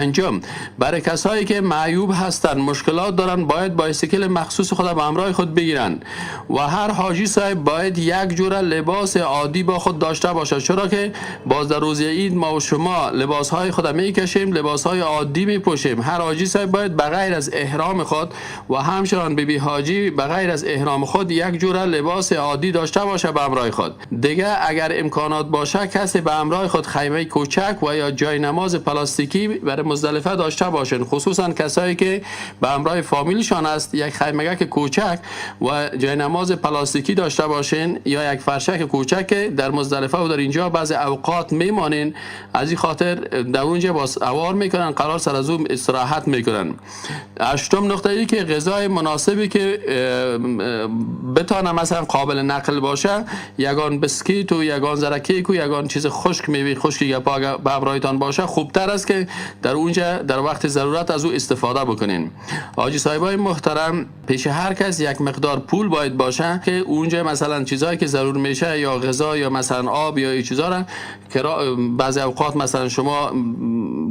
پنجم، برای کسایی که معیوب هستند، مشکلات دارن، باید بایسیکل مخصوص خود به همراه خود بگیرن و هر حاجی صاحب باید یک جور لباس عادی با خود داشته باشه، چرا که باز در روز عید ما و شما لباس های خود میکشیم، لباس های عادی میپوشیم. هر حاجی صاحب باید بغیر از احرام خود و همچنان بی بی حاجی بغیر از احرام خود یک جور لباس عادی داشته باشه به همراه خود. دیگه اگر امکانات باشه کسی به همراه خود خیمه کوچک و یا جای نماز پلاستیکی برای مزدلفه داشته باشن، خصوصا کسایی که به همراه فامیلشان است، یک خیمگک کوچک و جای نماز پلاستیکی داشته باشین یا یک فرشک کوچک در مزدلفه و در اینجا بعض اوقات میمانین، از این خاطر در اونجا باز اوار میکنن، قرار سر از اون استراحت میکنن. هشتم نقطه ای که غذای مناسبی که بتانه مثلا قابل نقل باشه، یگان بسکیت و یگان ذره کیک و یگان چیز خشک میوه خشکی گپا به همراهتان باشه خوبتر است که در اونجا در وقت ضرورت از او استفاده بکنین. حاجی صاحبای محترم، پیش هر کس یک مقدار پول باید باشه که اونجا مثلا چیزایی که ضرور میشه یا غذا یا مثلا آب یا این چیزا را که بعضی اوقات مثلا شما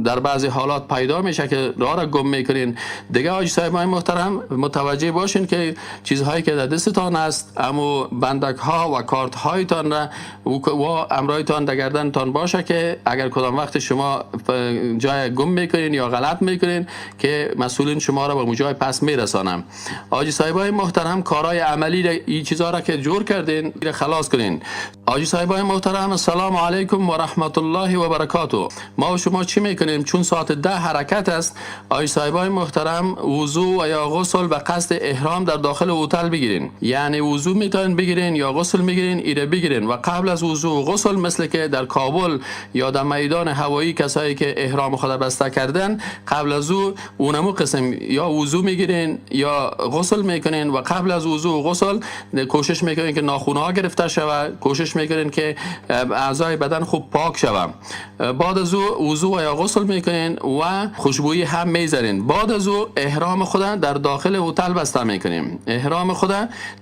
در بعضی حالات پیدا میشه که راه را گم میکنین. دیگه حاجی صاحبای محترم متوجه باشین که چیزهایی که در دستتان است، اما بندک ها و کارت هایتان را و امرایتان در گردنتان باشه که اگر کدام وقت شما جای گم میکنین یا غلط میکنین که مسئولین شما را به جای پس میرسانم. حاجی صاحبای محترم، کارهای عملی را، این چیزها را که جور کردین خلاص کنین. حاجی صاحبای محترم، السلام علیکم و رحمت الله و برکاته. ما و شما چی میکنیم؟ چون ساعت 10 حرکت است، حاجی صاحبای محترم وضو و یا غسل به قصد احرام در داخل هتل بگیرین، یعنی وضو میتونین بگیرین یا غسل میگیرین، ایره بگیرین و قبل از وضو و غسل مثل که در کابل یا در میدان هوایی کسایی که احرام خود بسته کردن، قبل از او اونمو قسم یا وضو میگیرین یا غسل میکنین و قبل از وضو و غسل کوشش میکنین که ناخونه ها گرفته شود، کوشش میکنین که اعضای بدن خوب پاک شود. بعد از او وضو و یا غسل میکنین و خوشبویی هم میذارین. بعد از او احرام خود در داخل هتل بسته میکنیم، احرام خود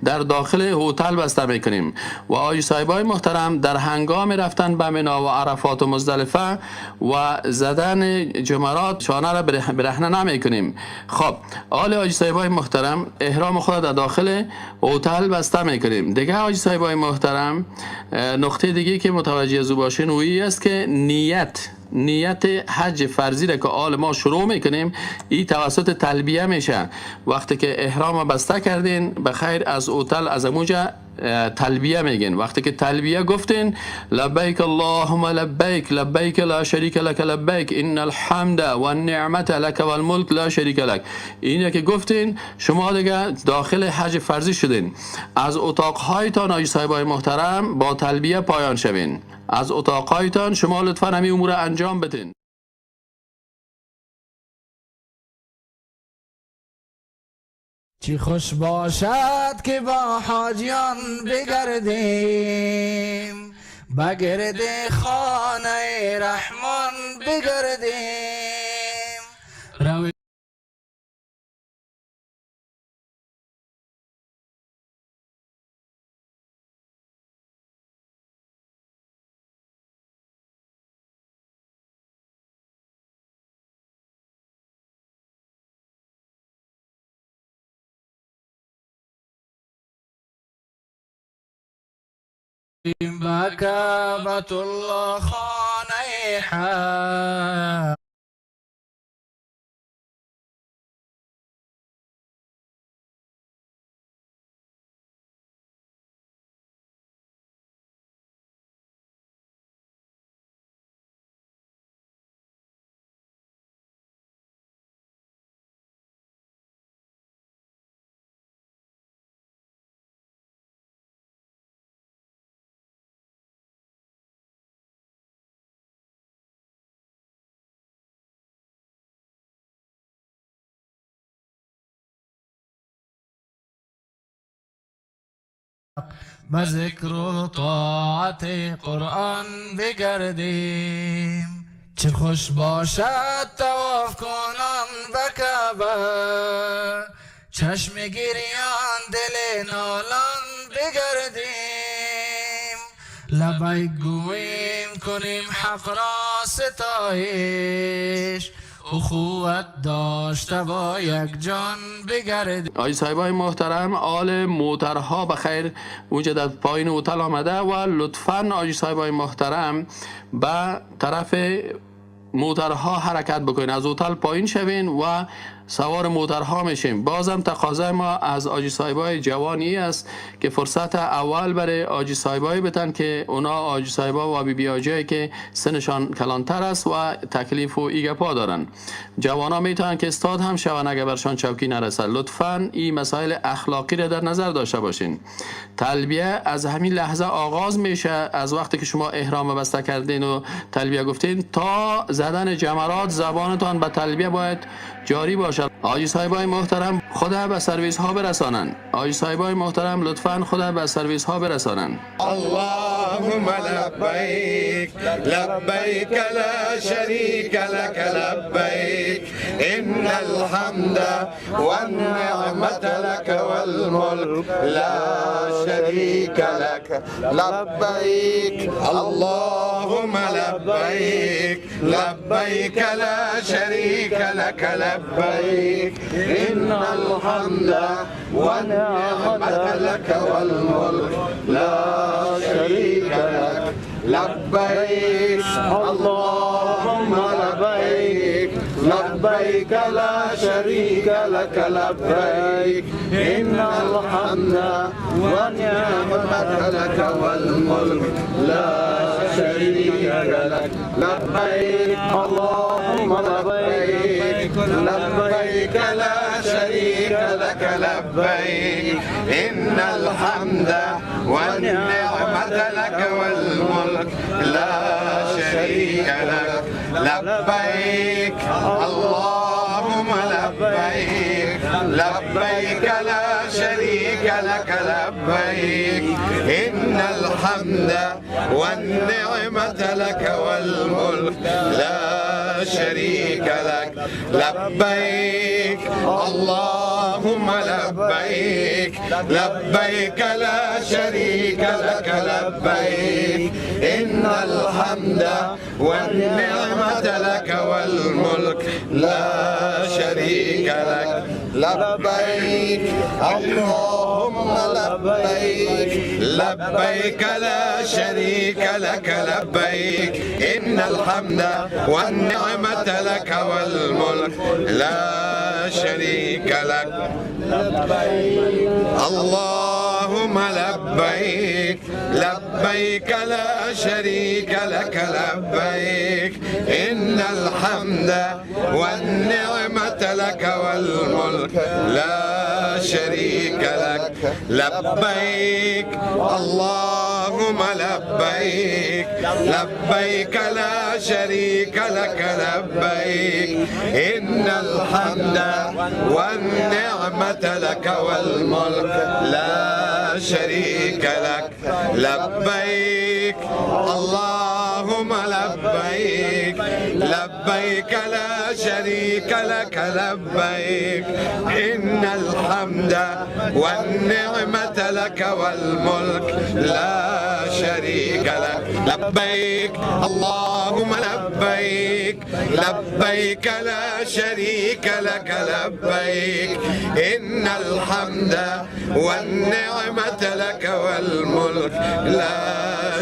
در داخل هتل بسته میکنیم. و آقای صاحبای محترم، در هنگام رفتن به مینا و عرفات و مزدلفه و زدن جمرات شانه را برهنه نمیکنیم. خب آل حاجی صاحبای محترم، احرام خود در داخل هتل بسته میکنیم. دیگه حاجی صاحبای محترم، نقطه دیگه که متوجه از او باشین اویی است که نیت حج فرضی را که آل ما شروع میکنیم این توسط تلبیه میشه. وقتی که احرام بسته کردین بخیر از هتل از اونجا تلبیه میگین. وقتی که تلبیه گفتین لبیک اللهم لبیک لبیک لا شریک لک لبیک ان الحمد و النعمت لک و الملک لا شریک لک، اینه که گفتین شما دیگه داخل حج فرضی شدین. از اتاقهایتان حاجی صاحبای محترم با تلبیه پایان شوین. از اتاقهایتان شما لطفا همین امور انجام بدین. چی خوش باشد که با حاجیان بگردیم، بگرد خانه رحمان بگردیم. بكعبة الله خانه حج. به ذکر و طاعت قرآن بگردیم. چه خوش باشد طواف کنان به کعبه، چشم گریان دل نالان بگردیم. لبیک گوییم کنیم حق را ستایش، اخوت داشته با یک جان بگرد. آقای صاحبای محترم، آل موترها بخیر اونجا در پایین هتل آمده و لطفاً آقای صاحبای محترم به طرف موترها حرکت بکنین، از هتل پایین شوین و سوار موترها میشیم. بازم تقاضای ما از آجی صاحبای جوانی است که فرصت اول برای آجی صاحبای بتن که اونا آجی صاحبا و بی بی آجی که سنشان کلانتر است و تکلیف و ایگپا دارن. جوانا میتونن که استاد هم شون اگر برشان چوکی نرسه. لطفاً این مسائل اخلاقی را در نظر داشته باشین. تلبیه از همین لحظه آغاز میشه، از وقتی که شما احرام بسته کردین و تلبیه گفتین تا زدن جمرات زبانتان به تلبیه باید جاری باشد. آجی صاحبای محترم خود به سرویس ها برسانن. آجی صاحبای محترم لطفاً خود به سرویس ها برسانن. اللهم لبیک لبیک لا شریک لک لبیک ان الحمد والنعمة لك والملك لا شریک لك لبیک اللهم لبیک لبیک لا شریک لك لبیک إن الحمد والنعمة لك والملك لا شريك لك لبيك اللهم لبيك لبيك لا شريك لك لبيك إن الحمد والنعمة لك والملك لا شريك لك لبيك اللهم لبيك لبيك لا شريك لك لبيك إن الحمد والنعمة لك والملك لا شريك لك لبيك اللهم لبيك لبيك لا شريك لك لبيك إن الحمد والنعمة لك والملك لا شريك لك لبيك اللهم لبيك لبيك لا شريك لك لبيك إن الحمد والنعمة لك والملك لا شريك لك لبيك اللهم لبيك لبيك لا شريك لك لبيك إن الحمد والنعمة لك والملك لا شريك لك اللهم لبيك لبيك لا شريك لك لبيك إن الحمد والنعمة لك والملك لا شريك لك لبيك اللهم لبيك لبيك لا شريك لك لبيك إن الحمد والنعمة لك والملك لا شريك لك لبيك اللهم لبيك لبيك لا شريك لك لبيك إن الحمد والنعمة لك والملك لا شريك لك لبيك اللهم لبيك لبيك لا شريك لك لبيك إن الحمد والنعمة لك والملك لا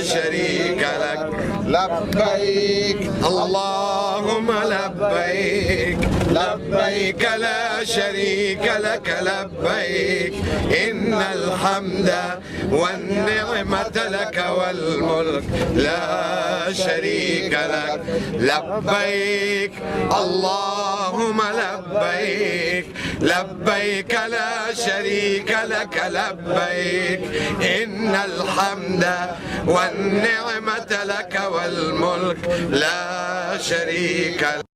شريك لك لبيك اللهم لبيك لبيك لا شريك لك لبيك إن الحمد والنعمة لك والملك لا شريك لك لبيك اللهم لبيك لبيك لا شريك لك لبيك إن الحمد والنعمة لك والملك لا شريك لك.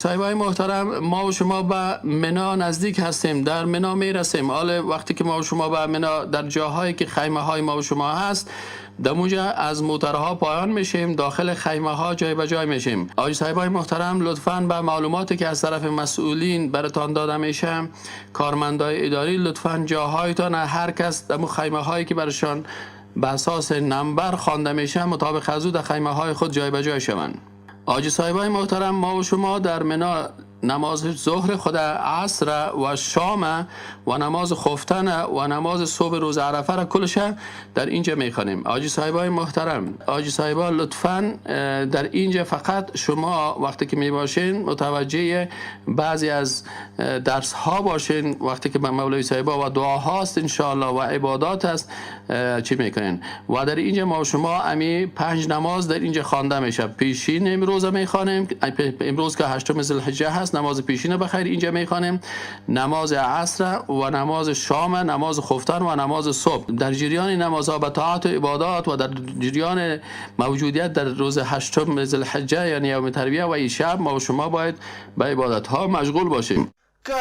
صاحبای محترم، ما و شما به منا نزدیک هستیم، در منا میرسیم. حالا وقتی که ما و شما به منا در جاهایی که خیمه های ما و شما هست، در اونجا از موترها پایان میشیم، داخل خیمه ها جای به جای میشیم. آقای صاحبای محترم، لطفاً به معلوماتی که از طرف مسئولین براتان داده میشه، کارمندای اداری، لطفاً جاهایتان هر کس در خیمه هایی که برشان به اساس نمبر خوانده میشه مطابق از او در خیمه های خود جای به جای شوند. حاجی صاحبای محترم، ما و شما در منا نماز ظهر خود، عصر و شام و نماز خفتن و نماز صبح روز عرفه را کلش در اینجا میخوانیم. حاجی صاحبای محترم، حاجی صاحبا لطفاً در اینجا فقط شما وقتی که میباشین متوجه بعضی از درس ها باشین، وقتی که به مولوی صاحبا و دعا هاست انشاءالله و عبادات است چی میکنین. و در اینجا ما شما امی 5 نماز در اینجا خوانده میشه. پیشین امروز میخوانیم، امروز که 8 ذوالحجه هست نماز پیشین بخیر اینجا میخوانیم، نماز عصر و نماز شام، نماز خفتن و نماز صبح. در جریان نمازها به طاعت و عبادات و در جریان موجودیت در روز 8 ذوالحجه یعنی یوم ترویه و این شب ما و شما باید به عبادت ها مشغول باشیم. که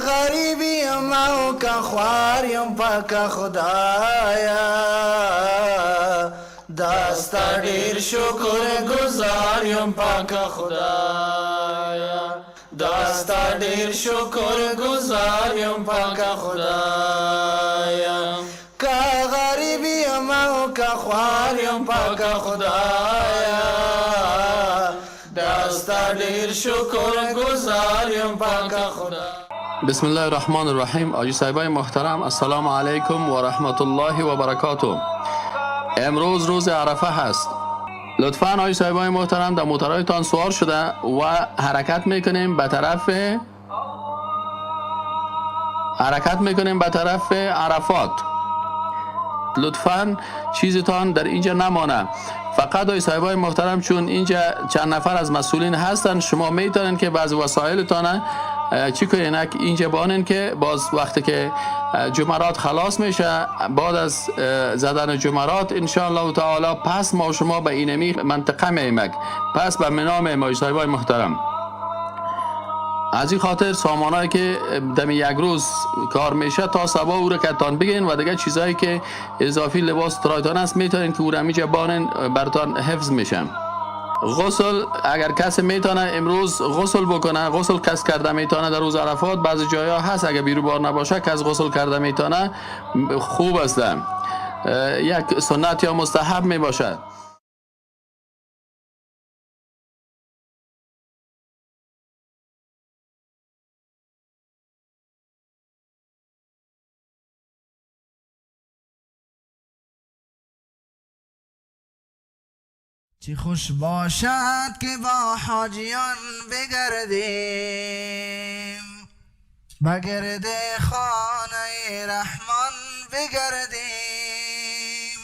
غریب یم او که خوار یم پاک خدایا، دا ستا ډیر شکر گزار یم پاک خدایا، دا ستا ډیر شکر گزار یم پاک خدایا. که غریب یم او که خوار یم پاک خدایا، دا ستا ډیر شکر گزار یم پاک خدا. بسم الله الرحمن الرحیم. حاجی صاحبای محترم، السلام علیکم و رحمت الله و برکاته. امروز روز عرفه هست. لطفاً حاجی صاحبای محترم در موترهایتان سوار شده و حرکت میکنیم به طرف عرفات. لطفاً چیزتان در اینجا نمانه. فقط حاجی صاحبای محترم چون اینجا چند نفر از مسئولین هستن، شما میتونین که بعض وسایلتان چی کنین اینجا بانین که باز وقتی که جمرات خلاص میشه، بعد از زدن جمرات انشاءالله تعالی پس ما شما به اینمی منطقه میمک، پس به منا میمک. حاجی صاحبای محترم، از این خاطر سامانایی که دم یک روز کار میشه تا صبح او را که تان بگین و دیگه چیزایی که اضافی لباس ترایتان است میتونین که او را میجا بانین، براتان حفظ میشه. غسل اگر کسی میتونه امروز غسل بکنه، غسل کس کرده میتونه در روز عرفات، بعضی جایا هست اگر بیرو بار نباشه کس غسل کرده میتونه، خوب است، یک سنت یا مستحب میباشد. چی خوش باشد که با حاجیان بگردیم، بگرد خانه رحمان بگردیم،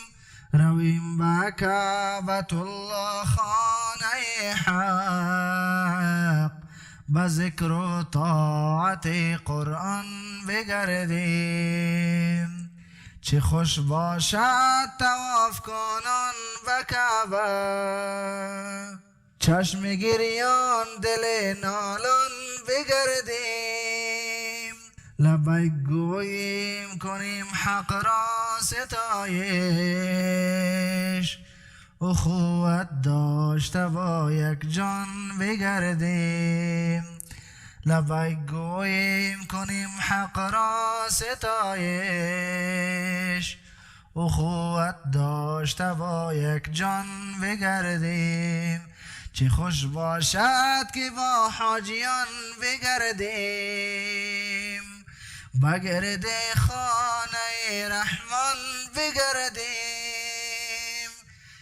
رویم به کعبة الله خانه حق، به ذکر و طاعت قرآن بگردیم. چه خوش باشد طواف کنان به کعبه، چشم گریان دل نالان بگردیم، لبیک گوییم کنیم حق را ستایش، اخوت داشته با یک جان بگردیم، لبیک گوییم کنیم حق را ستایش، اخوت داشته با یک جان بگردیم. چه خوش باشد که با حاجیان بگردیم، بگرد خانه رحمان بگردیم،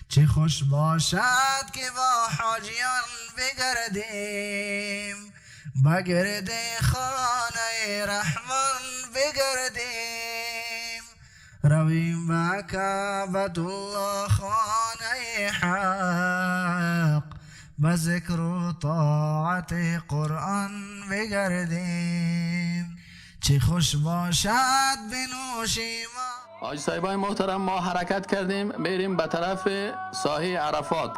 چه خوش باشد که با حاجیان بگردیم، بگرد خانه رحمان بگردیم، رویم به کعبة الله خانه حق، به ذکر و طاعت قرآن بگردیم. چه خوش باشد بنوشیم. حاجی صاحبای محترم، ما حرکت کردیم میریم به طرف ساحه عرفات.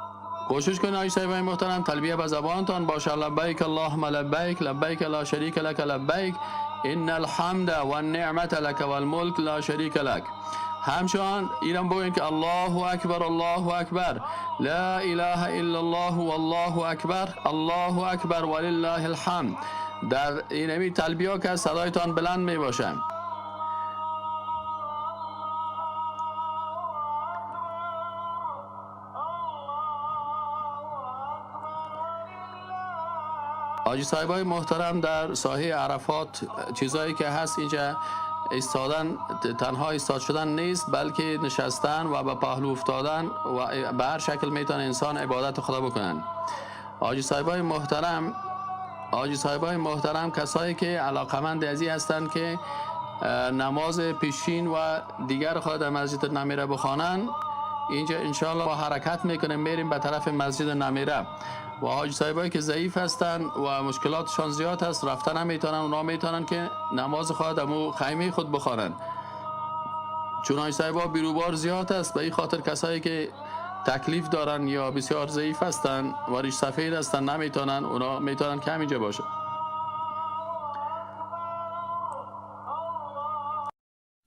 کوشش کنید حاجی صاحبای محترم تلبیه به زبانتان باشه. لبیک اللهم لبیک، لبیک لا شریک لک لبیک، ان الحمد والنعمت لک والملک لا شریک لک. همچنان ایران بگوین که الله اکبر، الله اکبر، لا اله الا الله والله اکبر، الله اکبر ولله الحمد. در اینمی تلبیه که صدایتان بلند می باشه. حاجی صاحبای محترم، در ساحه عرفات چیزایی که هست اینجا، ایستادن، تنها ایستاد شدن نیست، بلکه نشستن و به پهلو افتادن و به هر شکل میتونه انسان عبادت خوده بکنن. حاجی صاحبای محترم، کسایی که علاقمند ازی هستند که نماز پیشین و دیگر خود در مسجد نمیره بخوانن، اینجا انشاءالله با حرکت میکنیم، میریم به طرف مسجد نمیره. و حاجی صاحبایی که ضعیف هستند و مشکلاتشان زیاد هست، رفتن نمیتونن، اونا میتونن که نماز خود در مو خیمه خود بخوانن. چون حاجی صاحبا بیروبار زیاد است، به این خاطر کسایی که تکلیف دارن یا بسیار ضعیف هستن و ریش سفید هستن، نمیتونن، اونا میتونن که همینجا باشه.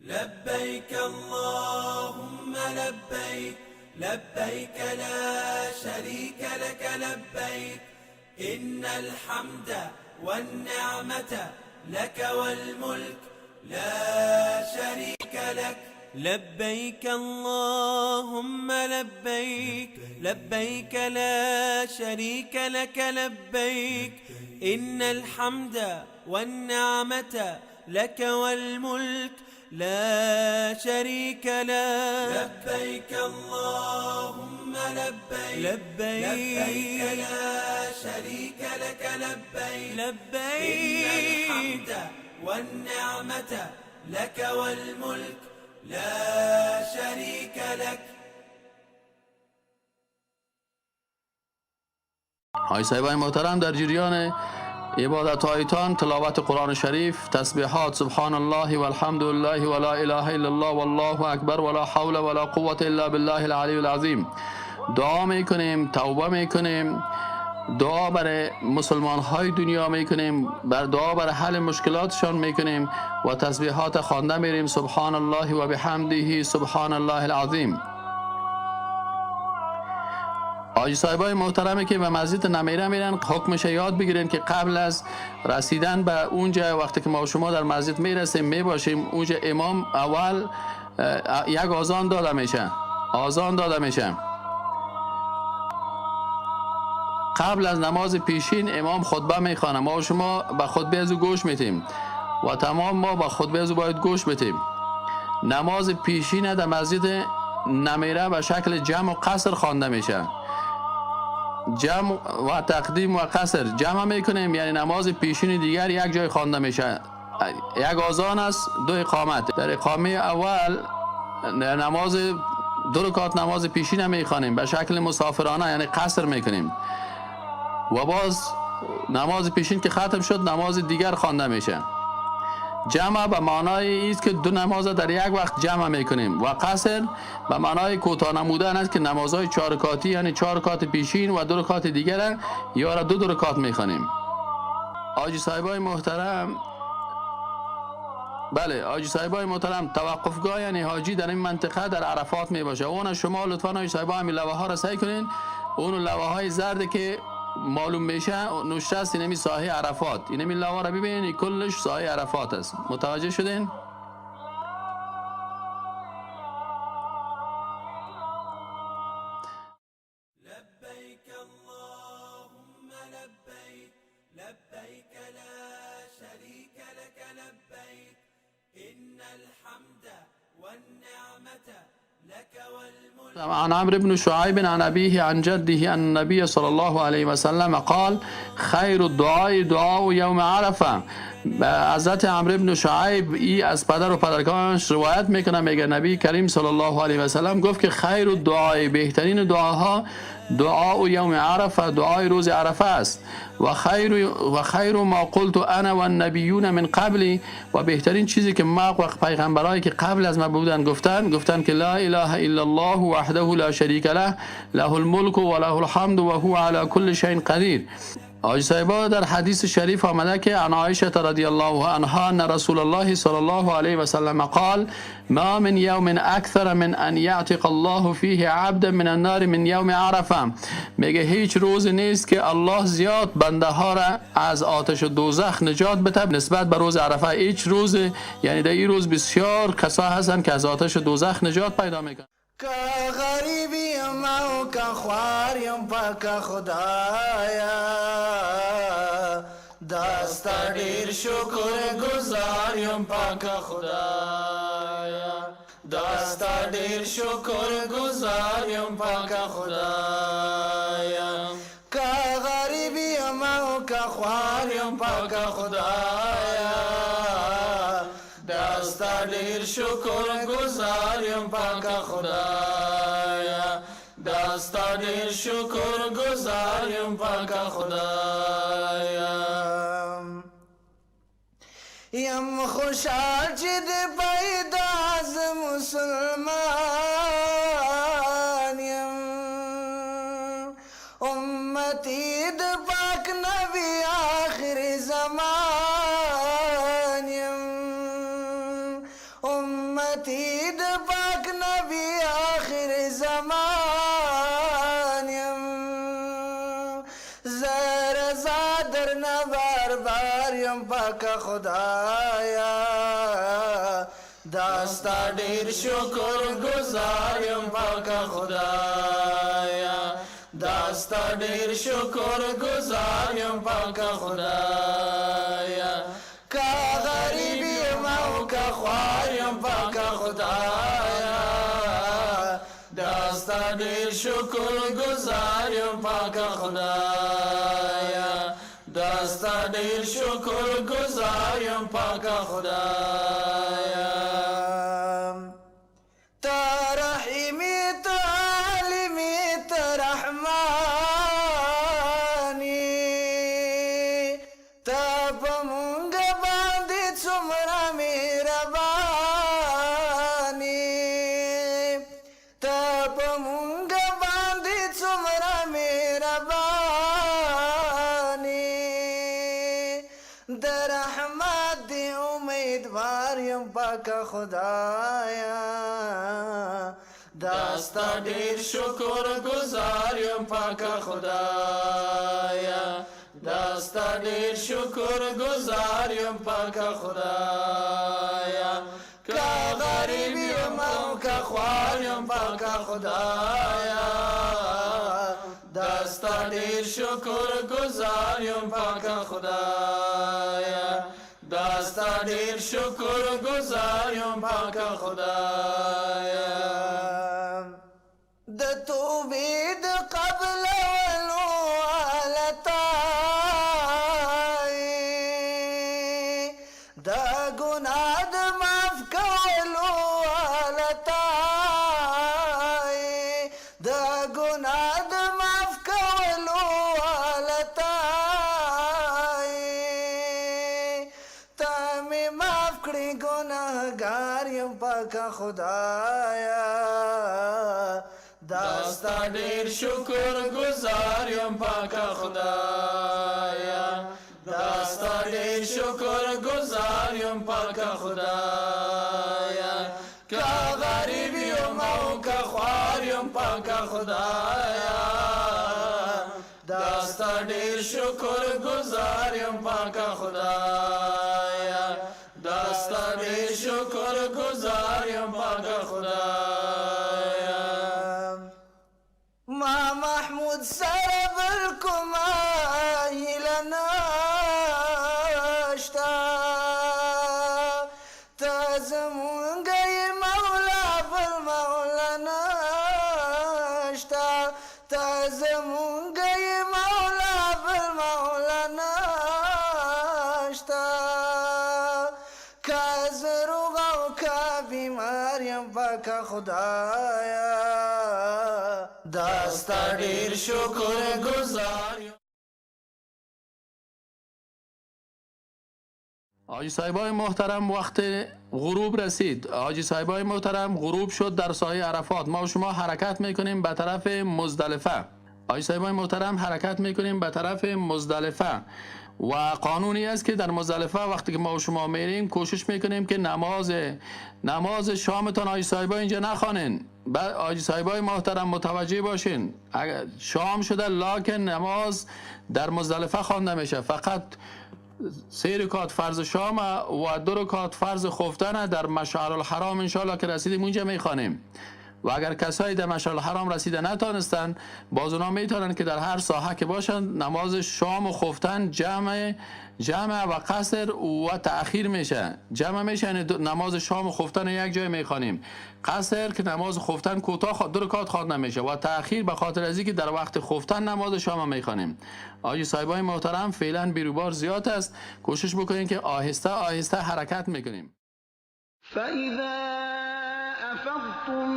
لبيك اللهم لبيك، لبيك لا شريك لك لبيك، إن الحمد والنعمة لك والملك، لا شريك لك. لبيك اللهم لبيك، لبيك لا شريك لك لبيك، إن الحمد والنعمة لك والملك، لا شريك لك. لبيك اللهم لبيك، لبيك، لبيك لا شريك لك لبيك، لبيك، إن الحمد والنعمة لك والملك، لا شريك لك. حاجی صاحبای محترم، در جریان عبادت هایتان تلاوت قرآن شریف، تسبیحات، سبحان الله والحمد لله ولا اله الا الله والله اکبر ولا حول ولا قوة الا بالله العلی العظیم. دعا میکنیم، توبه میکنیم، دعا برای مسلمان های دنیا میکنیم، بر دعا برای حل مشکلاتشان میکنیم و تسبیحات خوانده میریم، سبحان الله و بحمده سبحان الله العظیم. حاجی صاحبای محترمی که به مسجد نمیره میرن، حکمش یاد بگیرین که قبل از رسیدن به اونجا، وقتی که ما و شما در مسجد میرسیم، میباشیم اونجا، امام اول یک آذان داده میشه. آذان داده میشه قبل از نماز پیشین. امام خطبه میخوانه، ما و شما به خطبه از او گوش میتیم و تمام ما به خطبه از او باید گوش بتیم. نماز پیشین در مسجد نمیره به شکل جمع و قصر خوانده میشه. جمع و تقدیم و قصر، جمع میکنیم، یعنی نماز پیشین دیگر یک جای خوانده میشه. یک آذان است، دو اقامت. در اقامه اول نماز دو رکعت نماز پیشین میخوانیم به شکل مسافرانه، یعنی قصر میکنیم، و باز نماز پیشین که ختم شد، نماز دیگر خوانده میشه. جمع به معنای است که دو نماز در یک وقت جمع میکنیم و قصر به معنای کوتاه نمودن است که نمازهای چهار رکعتی، یعنی چهار رکعت پیشین و دو رکعت دیگر یا را دو دو رکعت میخوانیم. حاجی صاحبای محترم، بله، حاجی صاحبای محترم، توقفگاه یعنی حاجی در این منطقه در عرفات می باشه. اون شما لطفا حاجی صاحبا همین لوحه ها را سیل کنین. اون لوحه های زرد که معلوم میشه، نوشته است اینمی ساحه عرفات. اینمی لوحه را ببینید، کلش ساحه عرفات است. متوجه شدین؟ لبيك اللهم لبيك، لبيك لا شريك لك لبيك، إن الحمد والنعمة لك والملك. عن عمرو بن شعيب عن أبيه عن جده أن النبي صلى الله عليه وسلم قال: خير الدعاء دعاء يوم عرفة. حضرت عمرو بن شعیب ای از پدر و پدرکانش روایت میکنه، میگه نبی کریم صلی الله علیه و سلم گفت که خیر الدعاء، بهترین دعاها، دعاء یوم عرفه، دعای روز عرفه است. و خیر ما قلت انا والنبیون من قبلی، و بهترین چیزی که ما و پیغمبرایی که قبل از ما بودن گفتن، گفتن که لا اله الا الله وحده لا شریک له، له الملک و له الحمد و هو على كل شیء قدیر. حاجی صاحبا، در حدیث شریف آمده که عن عایشه رضی الله عنها ان رسول الله صلی الله علیه و سلم قال: ما من یوم اکثر من ان یعتق الله فیه عبدا من النار من یوم عرفه. میگه هیچ روز نیست که الله زیاد بنده ها را از آتش دوزخ نجات بده نسبت به روز عرفه. هیچ روز، یعنی در این روز بسیار کسا هستن که از آتش دوزخ نجات پیدا میکنن. که غریب یم او که خوار یم پاک خدایا. ستا ډیر شکر گزار یم پاک خدایا، دا ستا ډیر شکر گزار یم پاک خدایا. که غریب یم او که خوار یم پاک خدایا، دا ستا ډیر شکر گزار یم پاک خدایا، دا ستا ډیر شکر گزار یم پاک خدایا. یم خوشحال چې د پیدا ز مسلمان یم، امتی د پاک نبی آخر زمان یم، امتی د پاک نبی آخر زمان یم. زه رضا درنه بار بار یم پاک خدایا، دا ستا ډیر شکر گزار یم پاک خدایا، دا ستا ډیر شکر گزار یم پاک خدایا. که غریب یم او که خوار یم پاک خدایا، دا ستا ډیر شکر گزار یم پاک خدایا، دا ستا ډیر شکر گزار یم پاک خدایا. ته رحیم ته عالم ته رحمان یې، ته په مونږ باندې څومره مهربان یې، ته په مونږ باندې څومره مهربان یې. د رحمت دی امیدوار یم پاک خدایا، دا ستا ډیر شکر گزار یم پاک خدایا، دا ستا ډیر شکر گزار یم پاک خدایا. که غریب یم او که خوار یم پاک خدایا، دا ستا ډیر شکر گزار یم پاک خدایا، دا ستا ډیر شکر گزار یم پاک خدایا. د توبې د قبلولو اله ته یې، د ګناه د معاف کولو اله ته یې، د ګناه د معاف کولو اله ته یې. ته مې معاف کړې ګناهګار یم پاک خدایا، دا ستا ډیر شکر گزار یم پاک خدایا، دا ستا ډیر شکر گزار یم پاک خدایا. که غریب یم او که خوار یم پاک خدایا، دا ستا ډیر شکر گزار یم پاک خدایا، دا ستا ډیر شکر گزار یم پاک خدایا. ما محمود سره بل کومه هیله نشته، ته زمونږ یې مولا بل مولا نشته، ته زمونږ یې مولا بل مولا نشته. که زه روغ او که بیمار یم پاک خدایا، دا ستا ډیر شکر گزار یم. حاجی صاحبای محترم، وقت غروب رسید. حاجی صاحبای محترم، غروب شد در ساحه عرفات. ما و شما حرکت میکنیم به طرف مزدلفه. حاجی صاحبای محترم، حرکت میکنیم به طرف مزدلفه و قانونی است که در مزدلفه وقتی که ما و شما میریم، کوشش میکنیم که نماز شامتان حاجی صاحبای اینجا نخوانین. حاجی صاحبای محترم، متوجه باشین، اگر شام شده لکن نماز در مزدلفه خوانده میشه. فقط سه رکعت فرض شام و دو رکعت فرض خفتن در مشعر الحرام انشالله که رسیدیم اونجا میخوانیم. و اگر کسایی در مشعر الحرام رسیده نتانستن، باز اونا میتونن که در هر ساحه که باشن نماز شام و خفتن جمع و قصر و تأخیر میشه. جمع میشه یعنی نماز شام و خفتن یک جای میخوانیم. قصر که نماز خفتن کوتاه دو رکعت خوانده میشه و تأخیر به خاطر از اینکه در وقت خفتن نماز شام میخوانیم. آجی صاحبای محترم، فعلا بیروبار زیاد است، کوشش بکنیم که آهسته آهسته حرکت میکنیم. فإذا أفضتم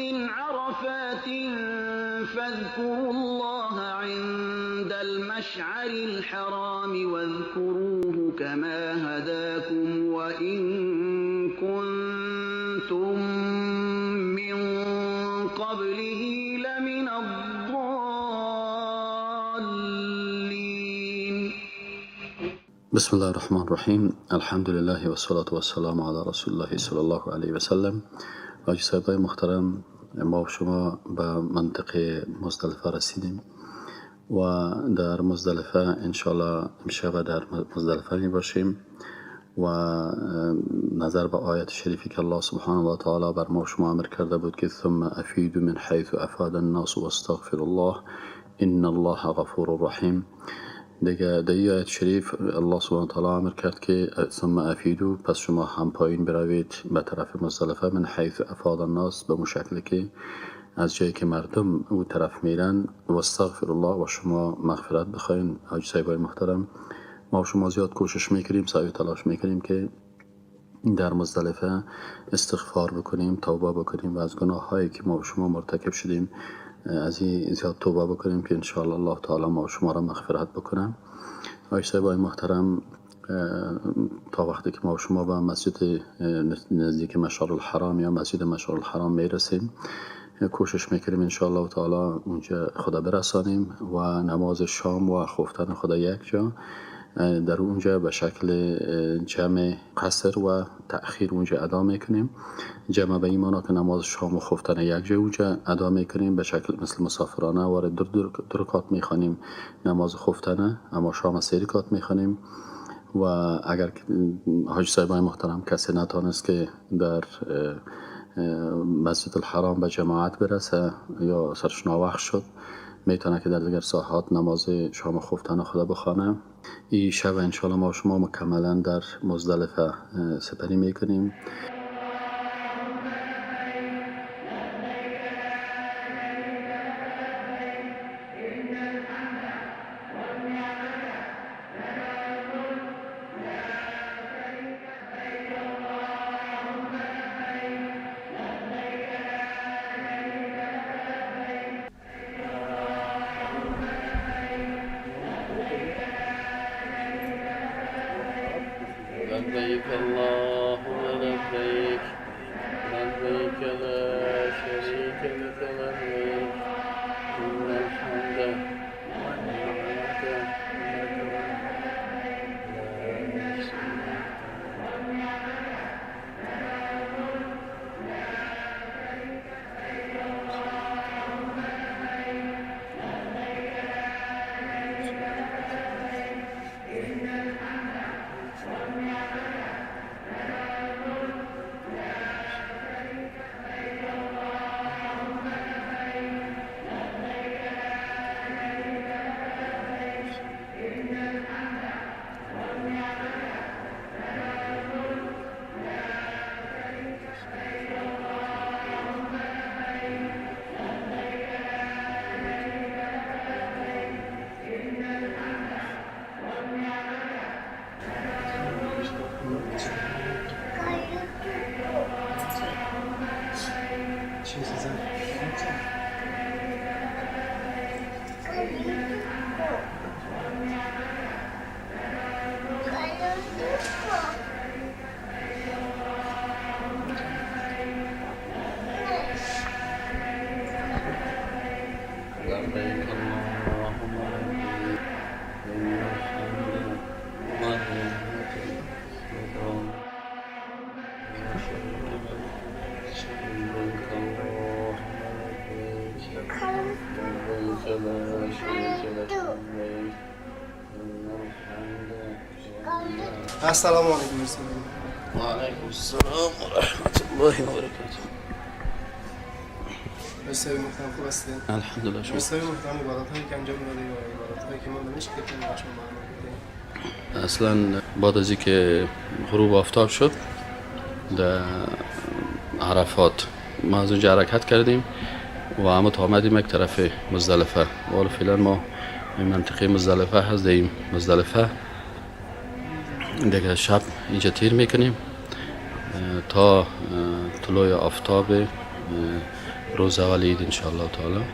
من عرفات فاذكروا الله عند المشعر الحرام واذكروه كما هداكم وإن كنتم من قبله لمن الضالين. بسم الله الرحمن الرحیم. الحمد لله والصلاة والسلام علی رسول الله صلی الله علیه و سلم. حاجی صاحبای محترم، ما و شما به منطقه مزدلفه رسیدیم و در مزدلفه انشالله امشب در مزدلفه می باشیم و نظر به آیت شریفی که الله سبحانه و تعالی بر ما و شما امر کرده بود که ثم افیدوا من حیث افاد الناس واستغفر الله ان الله غفور رحیم. دیگه در این آیت شریف الله سبحانه و تعالی امر کرد که ثم افیدوا، پس شما هم پایین بروید به طرف مزدلفه، من حیث افاد الناس، به مشکلی که از جایی که مردم او طرف میرن، و استغفر الله، و شما مغفرت بخواین. حاجی صاحبای محترم، ما و شما زیاد کوشش میکنیم، سعی و تلاش میکنیم که در مزدلفه استغفار بکنیم، توبه بکنیم و از گناه هایی که ما و شما مرتکب شدیم از این زیاد توبه بکنیم که انشاءالله الله تعالی ما و شما را مغفرت بکنه. حاجی صاحبای محترم، تا وقتی که ما و شما به مسجد نزدیک مشعر الحرام یا مسجد مشعر الحرام میرسیم، کوشش میکنیم انشاءالله تعالی اونجا خدا برسانیم و نماز شام و خفتن خدا یک جا در اونجا به شکل جمع قصر و تأخیر اونجا ادا میکنیم. جمع به این معنا که نماز شام و خفتن یک جا اونجا ادا میکنیم به شکل مثل مسافرانه، وارد دو رکعت میخوانیم نماز خفتنه، اما شام سه رکعت میخوانیم. و اگر حاج صاحبای محترم کسی نتانست که در مسجد الحرام به جماعت برسه یا سرش ناوقت شد، میتونه که در دیگر ساحات نماز شام و خفتن خدا بخوانه. این شب انشالله ما شما مکملا در مزدلفه سپری میکنیم. لبيك اللهم لبيك، لبيك لا شريك لك لبيك، إن الحمد والنعمة لك لا شريك. لبيك اللهم لبيك، إن الحمد والنعمة لك لا شريك لك، لبيك اللهم لبيك، لبيك لا شريك لك لبيك، إن الحمد. السلام علیکم. وعلیکم السلام ورحمة الله وبرکاته. حاجی صاحب محترم خوب هستین؟ الحمدلله. شما؟ حاجی صاحب محترم، عبادت هایی که انجام داده یا عبادت هایی که مانده میشه که برای شما برنامه بدهیم؟ اصلا بعد از اینکه غروب آفتاب شد در عرفات، ما از اونجا حرکت کردیم و اما تا آمدیم یک طرف مزدلفه و حالا فعلا ما این منطقه مزدلفه هست. در این مزدلفه دیگه شب اینجا تیر میکنیم تا طلوع آفتاب روز اول عید انشاءالله تعالی.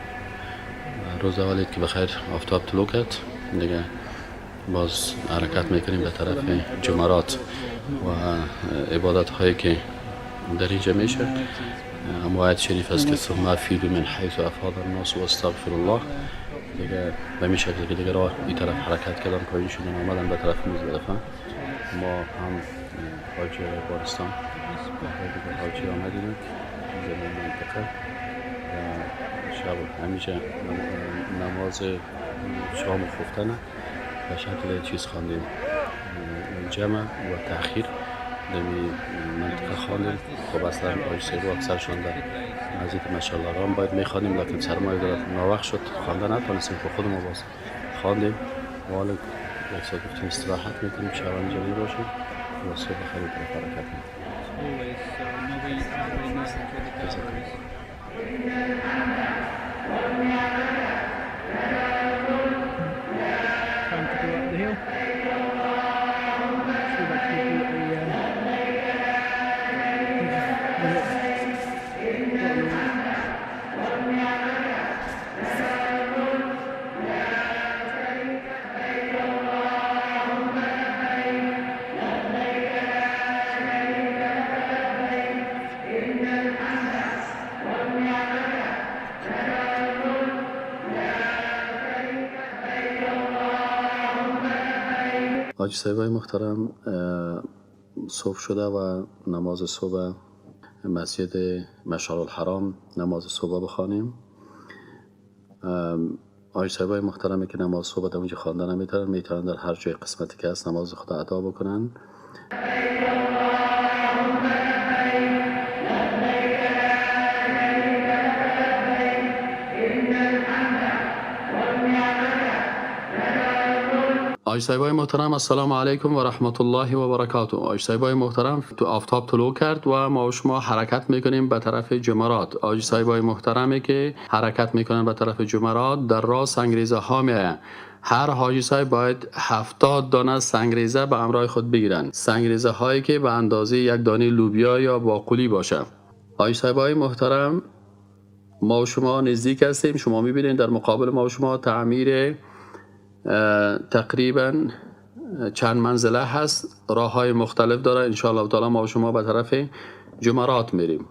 روز اول عید که بخیر آفتاب طلوع کرد، دیگه باز حرکت میکنیم به طرف جمرات و عبادت هایی که در اینجا میشه. اما آیت شریف است که ثم افیضوا من حیث افاض الناس واستغفر الله. دیگه به می شکل که دیگه راه این طرف حرکت کردن، پایین شدن، آمدن به طرف مزدلفه. ما هم حاجی بارستان دیگه حاجی آمدیم اینجا در منطقه و شب همیشه نماز شام و خفتنه به شکل چیز خواندیم، جمع و تأخیر در منطقه خواندیم. خب اصلا حاجی صاحب اکثرشان در نزدیک مشعر الحرام باید میخوانیم، لکن سرمایه دارد ناوقت شد، خوانده نتونستیم که خود ما باز خواندیم و حالا یک ساعت گفتیم استراحت میکنیم، شب اینجا میباشیم و صبح خیلی طرف حرکت میکنیم. Always, so nobody knows where the Kaaba is. Time to go up the hill. So we've actually bought a. حاجی صاحبای محترم، صبح شده و نماز صبح مسجد مشعر الحرام نماز صبح بخوانیم. حاجی صاحبای محترمی که نماز صبح در اونجا خوانده نمیتونن، میتونن در هر جای قسمتی که هست نماز خود ادا بکنن. حاجی صاحبای محترم، السلام علیکم و رحمت الله و برکاته. حاجی صاحبای محترم، تو آفتاب طلوع کرد و ما و شما حرکت میکنیم به طرف جمرات. حاجی صاحبای محترمی که حرکت میکنن به طرف جمرات، در راه سنگریزه ها میآید. هر حاجی صاحب باید 70 دانه سنگریزه به همراه خود بگیرن، سنگریزه هایی که به اندازه یک دانه لوبیا یا باقولی باشه. حاجی صاحبای محترم، ما و شما نزدیک هستیم. شما میبینید در مقابل ما و شما تعمیر تقریبا چند منزله هست، راه های مختلف داره. انشاءالله تعالی ما و شما به طرف جمرات میریم.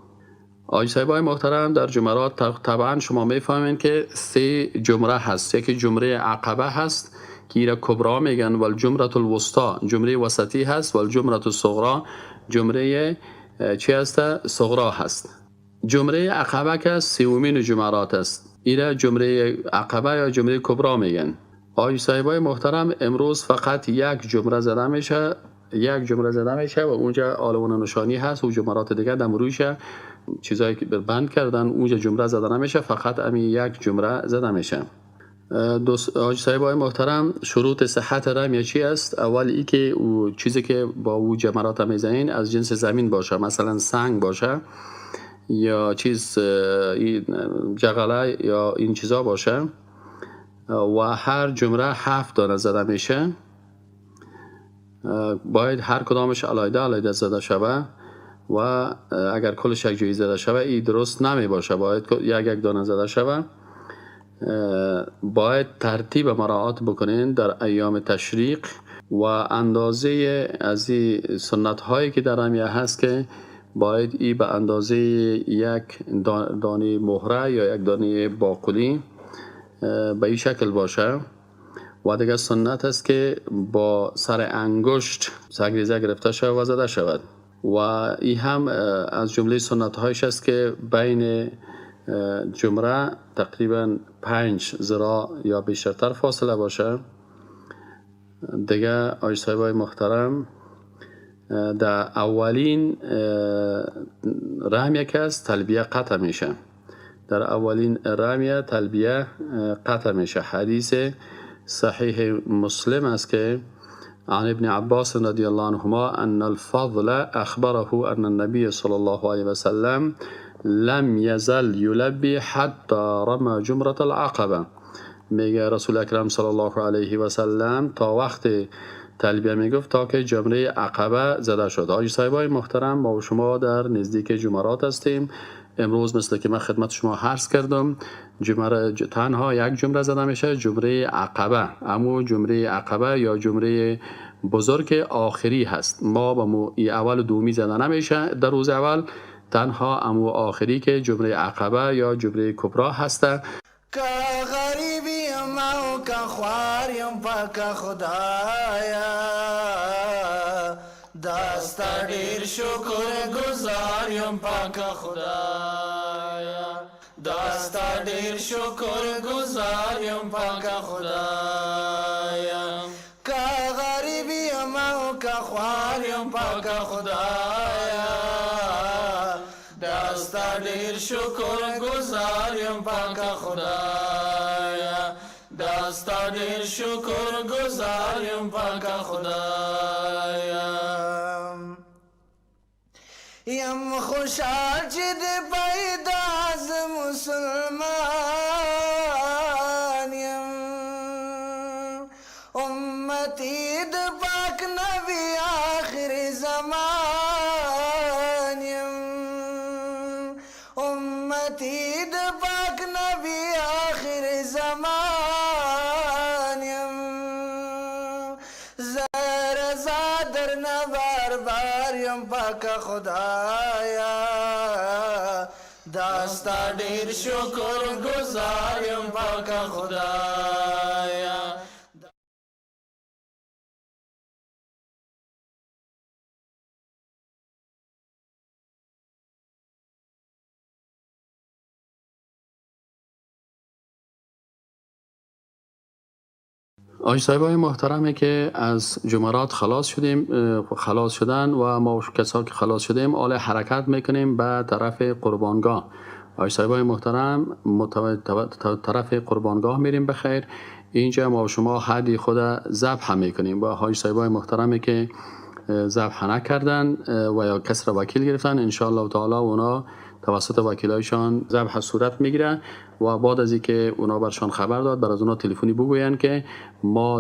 حاجی صاحبای محترم، در جمرات طبعا شما میفهمین که سه جمره هست. یکی جمره عقبه هست که ایره کبرا میگن، و الجمره الوسطا جمره وسطی هست، و الجمره الصغرا جمره چی هست؟ صغرا هست. جمره عقبه که سومین جمرات است، ایره جمره عقبه یا جمره کبرا میگن. حاجی صاحبای محترم، امروز فقط یک جمره زده میشه، یک جمره زده میشه و اونجا آلوان نشانی هست و جمرات دیگه دم رویشه چیزایی که بند کردن، اونجا جمره زده نمیشه، فقط امی یک جمره زده میشه. دوست حاجی صاحبای محترم، شروط صحت رمی چی است؟ اول ای که او چیزی که با او جمرات میزنین از جنس زمین باشه، مثلا سنگ باشه یا چیز جغله یا این چیزا باشه. و هر جمره 7 دانه زده میشه، باید هر کدامش علیحده علیحده زده شوه و اگر کلش یک جایی زده شوه ای درست نمی باشه، باید یک یک دانه زده شوه. باید ترتیب مراعات بکنین در ایام تشریق و اندازه از این سنت هایی که در رمیه هست که باید ای به اندازه یک دانه مهره یا یک دانه باقولی به این شکل باشه. و دیگه سنت است که با سر انگشت سنگریزه گرفته شود و زده شود. و این هم از جمله سنت هایش است که بین جمره تقریبا 5 ذراع یا بیشتر فاصله باشه. دیگه حاجی صاحبای محترم، در اولین رمیه که است تلبیه قطع میشه. در اولین رمیه تلبیه قطع میشه. حدیث صحیح مسلم است که عن ابن عباس رضی الله عنهما ان الفضل اخبره ان النبي صلى الله عليه وسلم لم يزل يلبي حتى رمى جمرة العقبه. میگه رسول اکرم صلی الله علیه و سلم تا وقت تلبیه میگفت تا که جمره عقبه زده شد. حاجی صاحبای محترم، ما و شما در نزدیک جمرات هستیم. امروز مثل که من خدمت شما عرض کردم، جمره تنها یک جمره زده میشه، جمره عقبه. امو جمره عقبه یا جمره بزرگ آخری هست. ما با مو اول و دومی زده نمیشه در روز اول، تنها امو آخری که جمره عقبه یا جمره کبرا هسته. که غریب یم او که خوار یم پاک خدایا، دا ستا ډیر شکر گزار یم پاک خدایا، دا ستا ډیر شکر گزار یم پاک خدایا. که غریب یم او که خوار یم پاک خدایا، دا ستا ډیر شکر گزار یم پاک خدایا، دا ستا ډیر شکر گزار یم پاک خدایا. یم خوشحال چې د پیدا ز مسلمان یم، امتی د پاک نبی آخر زمان یم، امتی د پاک نبی آخر زمان یم. زه رضا درنه بار بار یم پاک خدایا، دا ستا ډیر شکر گزار یم پاک خدایا. حاجی صاحبای محترمه که از جمرات خلاص شدیم، خلاص شدن و ما کسا که خلاص شدیم حال حرکت میکنیم به طرف قربانگاه. حاجی صاحبای محترم طرف قربانگاه میریم بخیر. اینجا ما شما هدی خود ذبح میکنیم و حاجی صاحبای محترمه که ذبح نکردن و یا کس را وکیل گرفتن، ان شاء الله تعالی اونا توسط وکیلایشان ذبح صورت میگیره و بعد از اینکه اونا برشان خبر داد، بر از اونا تلفنی بگوین که ما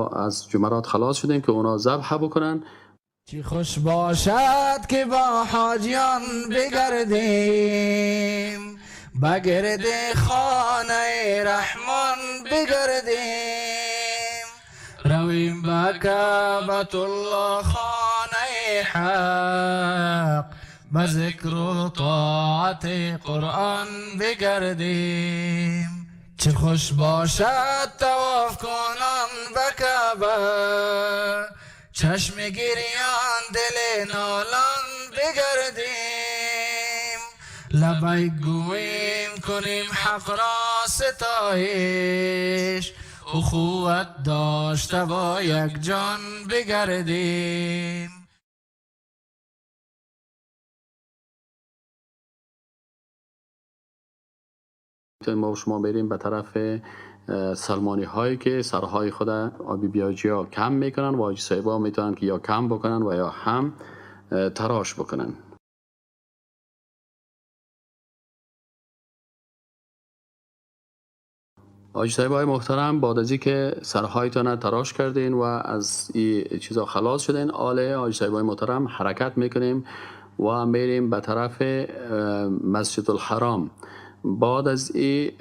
از جمرات خلاص شدیم که اونا ذبح بکنن. چی خوش باشد که با حاجیان بگردیم، بگرد خانه رحمان بگردیم، رویم به کعبة الله خانه حق، به ذکر و طاعت قرآن بگردیم. چه خوش باشد طواف کنان به کعبه، چشم گریان دل نالان بگردیم، لبیک گوییم کنیم حق را ستایش، اخوت داشته با یک جان بگردیم. ما و شما بریم به طرف سلمانی هایی که سرهای خود آبی بیاجی ها کم میکنن و حاجی صاحبا میتونن که یا کم بکنن و یا هم تراش بکنن. حاجی صاحبای محترم، بعد از اینکه سرهایتان تراش کردین و از این چیزا خلاص شدین، آله حاجی صاحبای محترم حرکت میکنیم و میریم به طرف مسجد الحرام. بعد از این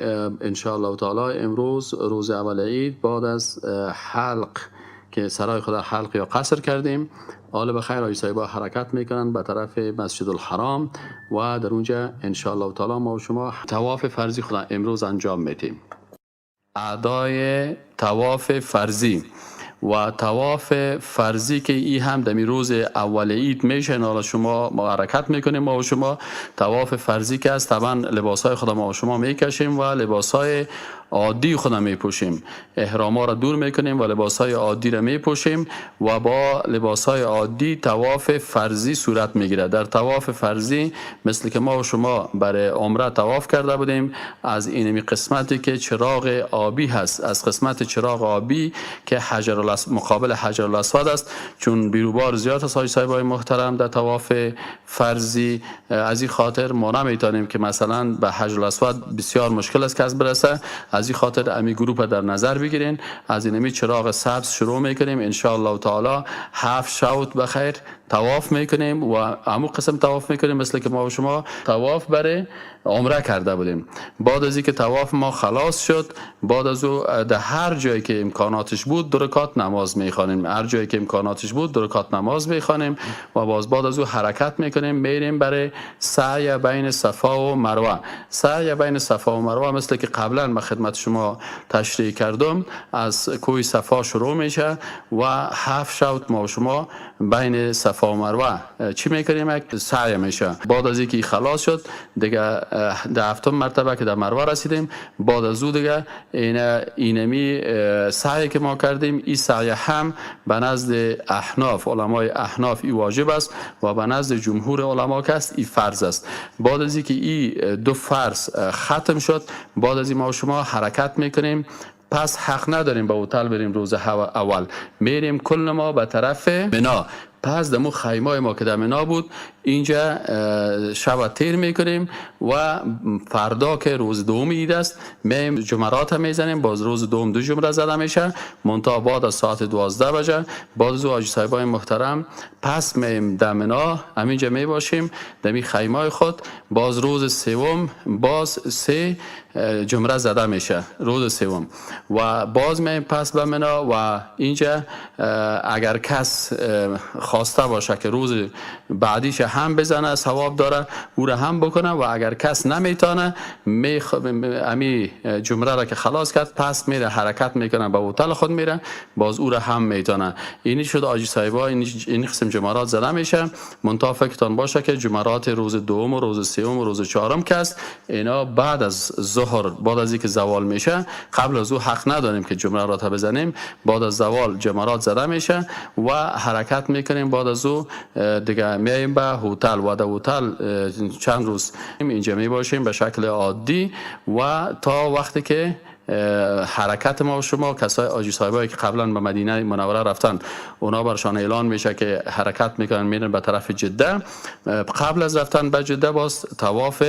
ان شاء الله تعالی امروز روز اول عید، بعد از حلق که سرای خدا حلق یا قصر کردیم، حال بخیر حاجی صاحبا حرکت میکنن به طرف مسجد الحرام و در اونجا ان شاء الله تعالی ما و شما طواف فرضی خدا امروز انجام میدیم. ادای طواف فرضی و طواف فرضی که ای هم در روز اول عید میشه، حالا شما ما حرکت میکنیم ما و شما طواف فرضی که است، طبعا لباس های خود ما و شما میکشیم و لباس های عادی خود میپوشیم، احراما را دور میکنیم و لباس های عادی را میپوشیم و با لباس های عادی طواف فرضی صورت میگیره. در طواف فرضی مثل که ما و شما برای عمره طواف کرده بودیم، از اینمی قسمتی که چراغ آبی هست، از قسمت چراغ آبی که مقابل حجر الاسود است، چون بیروبار زیاد است حاجی صاحبای محترم در طواف فرضی، از این خاطر ما نمیتونیم که مثلا به حجر الاسود بسیار مشکل است که از برسه. از این خاطر امی گروپ در نظر بگیرین، از اینمی چراغ سبز شروع میکنیم ان شاء الله تعالی 7 شوط بخیر طواف میکنیم و همون قسم طواف میکنیم مثل که ما و شما طواف برای عمره کرده بودیم. بعد از اینکه طواف ما خلاص شد، بعد از او در هر جایی که امکاناتش بود 2 رکعت نماز میخوانیم، هر جایی که امکاناتش بود 2 رکعت نماز میخوانیم و باز بعد از او حرکت میکنیم میریم برای سعی بین صفا و مروه. سعی بین صفا و مروه مثل که قبلا من خدمت شما تشریح کردم، از کوه صفا شروع میشه و 7 شوط ما و شما بین صفا و مروه چی میکنیم؟ یک سعی میشه. بعد از اینکه خلاص شد دیگه در هفتم مرتبه که در مروه رسیدیم، بعد از او دیگه اینمی سعی که ما کردیم، این سعی هم به نزد احناف، علمای احناف ای واجب است و به نزد جمهور علما که است ای فرض است. بعد از اینکه این دو فرض ختم شد، بعد از این ما شما حرکت میکنیم. پس حق نداریم به هتل بریم روز اول، میریم کل ما به طرف منا. پس دمو خیمای ما که در منا بود اینجا شب تیر میکنیم و فردا که روز دوم عید است میم جمرات میزنیم. باز روز دوم 2 جمره زده میشه، منتها بعد از ساعت 12 بجه. بعد از حاجی صاحبای محترم پس میم در منا همینجا میباشیم دمی خیمای خود. باز روز سوم باز 3 جمره زده میشه روز سوم و باز میم پس به منا. و اینجا اگر کس خواسته باشه که روز بعدیش هم بزنه ثواب داره، او را هم بکنه، و اگر کس نمیتونه امی جمره را که خلاص کرد پس میره حرکت میکنه به هتل خود میره، باز او را هم میتونه. اینی شد حاجی صاحبا، این قسم جمرات زده میشه. منتها فکرتان باشه که جمرات روز دوم و روز سوم و روز چهارم که است اینا بعد از ظهر، بعد از اینکه زوال میشه، قبل از او حق نداریم که جمرات بزنیم. بعد از زوال جمرات زده میشه و حرکت میکنیم. بعد از او دیگه میایم به هتل و در هتل چند روز اینجا می باشیم به شکل عادی و تا وقتی که حرکت ما و شما کسای حاجی صاحبایی که قبلا به مدینه منوره رفتن اونا برشان اعلان میشه که حرکت میکنن میرن به طرف جده. قبل از رفتن به جده باز طواف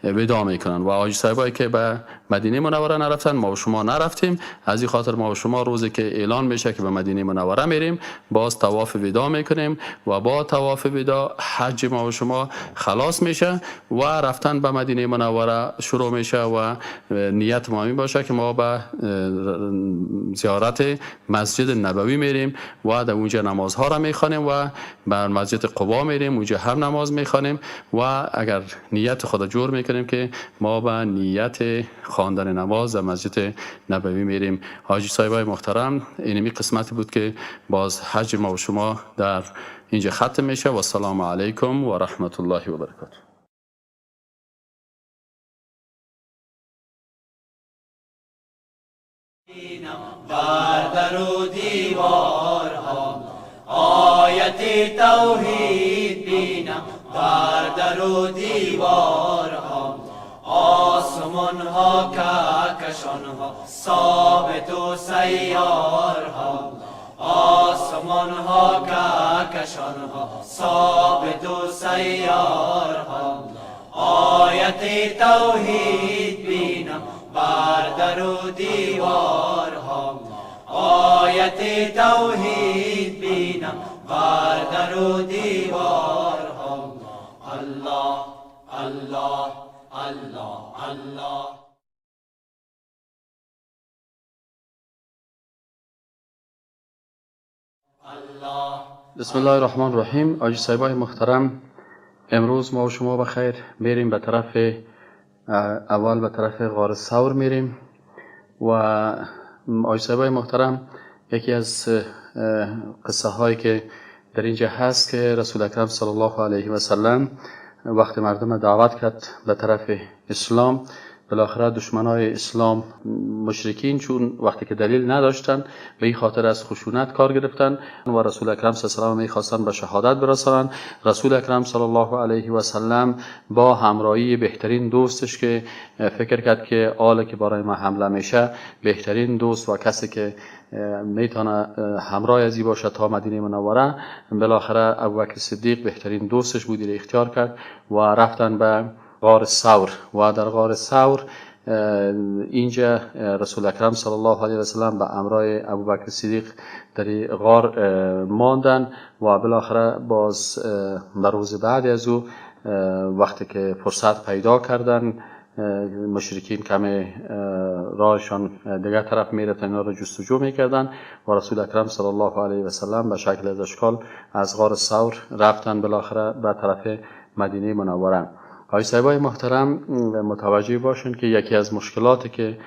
وداع میکنن و حاجی صاحبایی که به مدینه منوره نرفتن ما و شما نرفتیم، از این خاطر ما و شما روزی که اعلان میشه که به مدینه منوره میریم باز طواف وداع میکنیم و با طواف وداع حج ما و شما خلاص میشه و رفتن به مدینه منوره شروع میشه و نیت ما می باشه که ما به زیارت مسجد نبوی میریم و در اونجا نمازها را میخوانیم و بر مسجد قبا میریم، اونجا هم نماز میخوانیم و اگر نیت خود جور میکنیم که ما به نیت خواندن نماز در مسجد نبوی میریم. حاجی صاحبای محترم، اینمی قسمت بود که باز حج ما و شما در اینجا ختم میشه و السلام علیکم و رحمت الله و برکاته. بر در و دیوارها آیت توحید بینم، بر در و دیوارها آسمان ها کهکشان ها ثابت و سیارها، آسمان ها کهکشان ها ثابت و سیارها، آیت توحید بینم بر در و دیوارها، آیت توحید بینم بر در و دیوارها. الله الله الله الله. بسم الله الرحمن الرحیم. حاجی صاحبای محترم، امروز ما و شما بخیر میریم به طرف اول به طرف غار ثور میریم و حاجی صاحبای محترم یکی از قصه هایی که در اینجا هست که رسول اکرم صلی الله علیه و سلم وقت مردم دعوت کرد به طرف اسلام، بالاخره دشمنای اسلام مشرکین چون وقتی که دلیل نداشتن به این خاطر از خشونت کار گرفتن و رسول اکرم صلی الله علیه و میخواستن به شهادت برسانن. رسول اکرم صلی الله علیه و سلم با همراهی بهترین دوستش که فکر کرد که آله که برای ما حمله میشه بهترین دوست و کسی که میتونه همراه ازی باشه تا مدینه منوره، بالاخره ابوبکر صدیق بهترین دوستش بود اختیار کرد و رفتن به غار ثور و در غار ثور اینجا رسول اکرم صلی الله علیه و سلم به همراه ابوبکر صدیق در غار ماندن و بالاخره باز به روز بعد از او وقتی که فرصت پیدا کردن مشرکین کمی راهشان دیگر طرف میرفتن، اینا را جستجو میکردن و رسول اکرم صلی الله علیه و سلم به شکل از اشکال از غار ثور رفتن بالاخره به طرف مدینه منوره. آقای صاحبای محترم متوجه باشین که یکی از مشکلاتی که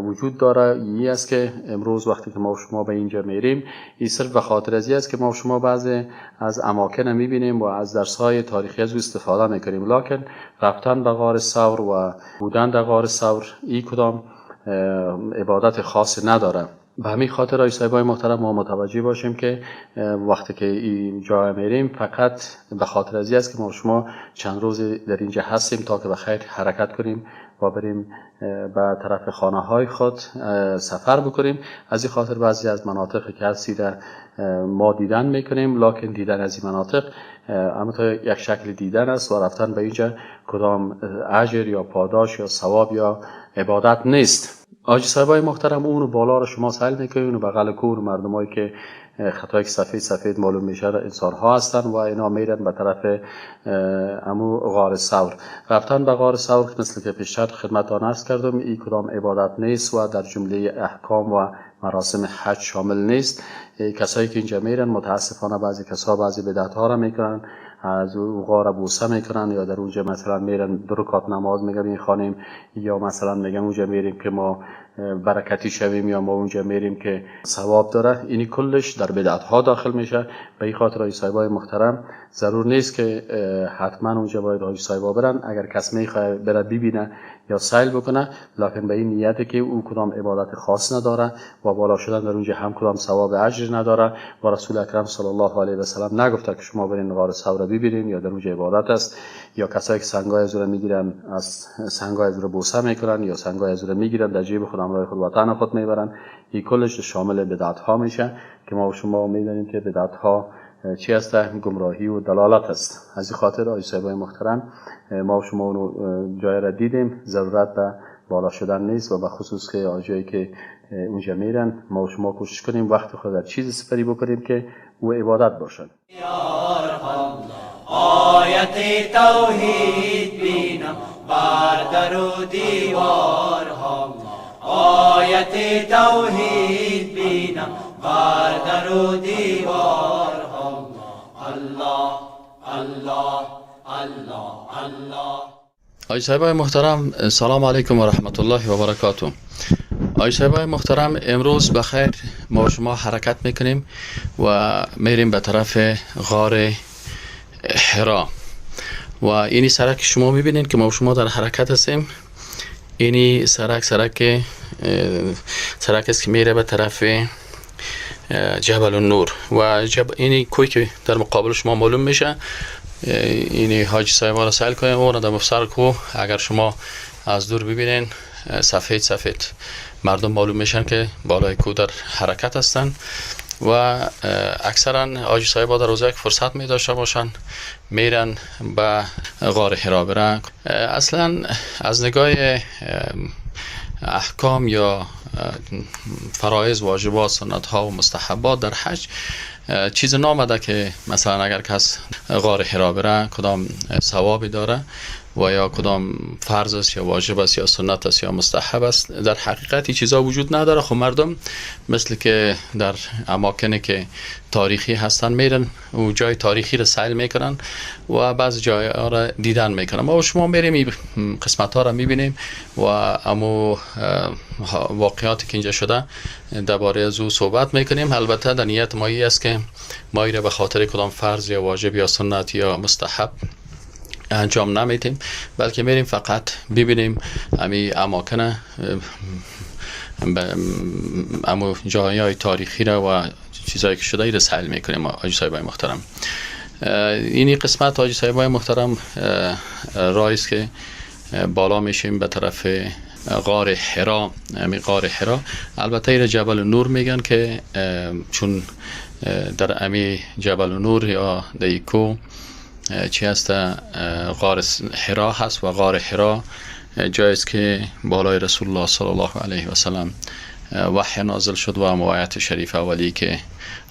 وجود داره این است که امروز وقتی که ما و شما به اینجا میریم این صرف به خاطر از است که ما و شما بعضی از اماکن میبینیم و از درس‌های تاریخی از او استفاده میکنیم، لکن رفتن به غار ثور و بودن در غار ثور این کدام عبادت خاصی نداره. به همین خاطر آقای صاحبای محترم ما متوجه باشیم که وقتی که این جای میریم فقط به خاطر از است که ما شما چند روز در اینجا هستیم تا که به خیر حرکت کنیم و بریم به طرف خانه های خود سفر بکنیم. از این خاطر بعضی از مناطق که هستی ما دیدن میکنیم، لکن دیدن از این مناطق اما تا یک شکل دیدن است و رفتن به اینجا کدام اجر یا پاداش یا ثواب یا عبادت نیست. حاجی صاحبای محترم اونو بالا رو شما سیل میکنید، اونو بغل کور مردمایی که خطای سفید سفید معلوم میشه انسان ها هستن و اینا میرن به طرف امو غار ثور. رفتن به غار ثور مثل که پیشتر خدمتتان عرض کردم این کدام عبادت نیست و در جمله احکام و مراسم حج شامل نیست. کسایی که اینجا میرن متاسفانه بعضی کسا بعضی بدعت ها را میکنن، از او غار بوسه میکنن یا در اونجا مثلا میرن دو رکعت نماز میگن میخوانیم، یا مثلا میگن اونجا میریم که ما برکتی شویم یا ما اونجا میریم که ثواب داره. اینی کلش در بدعت ها داخل میشه. به این خاطر حاجی صاحبای محترم ضرور نیست که حتما اونجا باید حاجی صاحبا برن. اگر کس میخواد بره ببینه یا سیل بکنه، لکن به این نیت که او کدام عبادت خاص نداره و بالا شدن در اونجا هم کدام ثواب اجر نداره و رسول اکرم صلی الله علیه و سلم نگفته که شما برین غار ثور ببینین یا در اونجا عبادت است، یا کسایی که سنگای از او میگیرن از سنگای از او بوسه میکنن یا سنگای از او میگیرن در جیب خود همراه خود وطن خود میبرن. این کلش شامل بدعت ها میشه که ما و شما میدانیم که بدعت ها چی است؟ گمراهی و دلالت است. از این خاطر آقای صاحبای محترم ما و شما اونو جای را دیدیم، ضرورت به بالا شدن نیست و به خصوص که جایی که اونجا میرن ما و شما کوشش کنیم وقت خود در چیز سپری بکنیم که او عبادت باشد. آیت توحید بینم بر در و دیوارها، آیت توحید بینم بر در و دیوارها. الله الله الله الله. آقای صاحبای محترم سلام علیکم و رحمت الله و برکاته. آقای صاحبای محترم امروز بخیر ما شما حرکت میکنیم و میریم به طرف غار حرا و اینی سرک شما میبینین که ما شما در حرکت هستیم. اینی سرک سرک است که میره به طرف جبل النور و اینی کوی که در مقابل شما معلوم میشه. اینی حاجی صاحب را سیل کنیم و در مفسر کو اگر شما از دور ببینین سفید سفید مردم معلوم میشن که بالای کو در حرکت هستن و اکثرا حاجی صاحبا در روزایی که فرصت می داشته باشن میرن به غار حرا برن. اصلا از نگاه احکام یا فرایض، واجبات، سنت ها و مستحبات در حج چیز نامده که مثلا اگر کس غار حرا بره کدام ثوابی داره و یا کدام فرض است یا واجب است یا سنت است یا مستحب است. در حقیقت این چیزا وجود نداره. خب مردم مثل که در اماکنی که تاریخی هستن میرن و جای تاریخی رو سیل میکنن و بعض جای ها را دیدن میکنن. ما و شما میریم این قسمت ها را میبینیم و امو واقعاتی که اینجا شده درباره از او صحبت میکنیم. البته در نیت ما است که ما را به خاطر کدام فرض یا واجب یا سنت یا مستحب انجام نمیتیم، بلکه میریم فقط ببینیم امی اماکن، امو جای های تاریخی را و چیزایی که شده ای را سیل میکنیم. حاجی صاحب محترم، اینی قسمت حاجی صاحب محترم راه است که بالا میشیم به طرف غار حرا. امی غار حرا البته ایره جبل نور میگن که چون در امی جبل نور یا در ایکو چی هست، غار حرا هست و غار حرا جایی است که بالای رسول الله صلی الله علیه و سلم وحی نازل شد و موایت شریف اولی که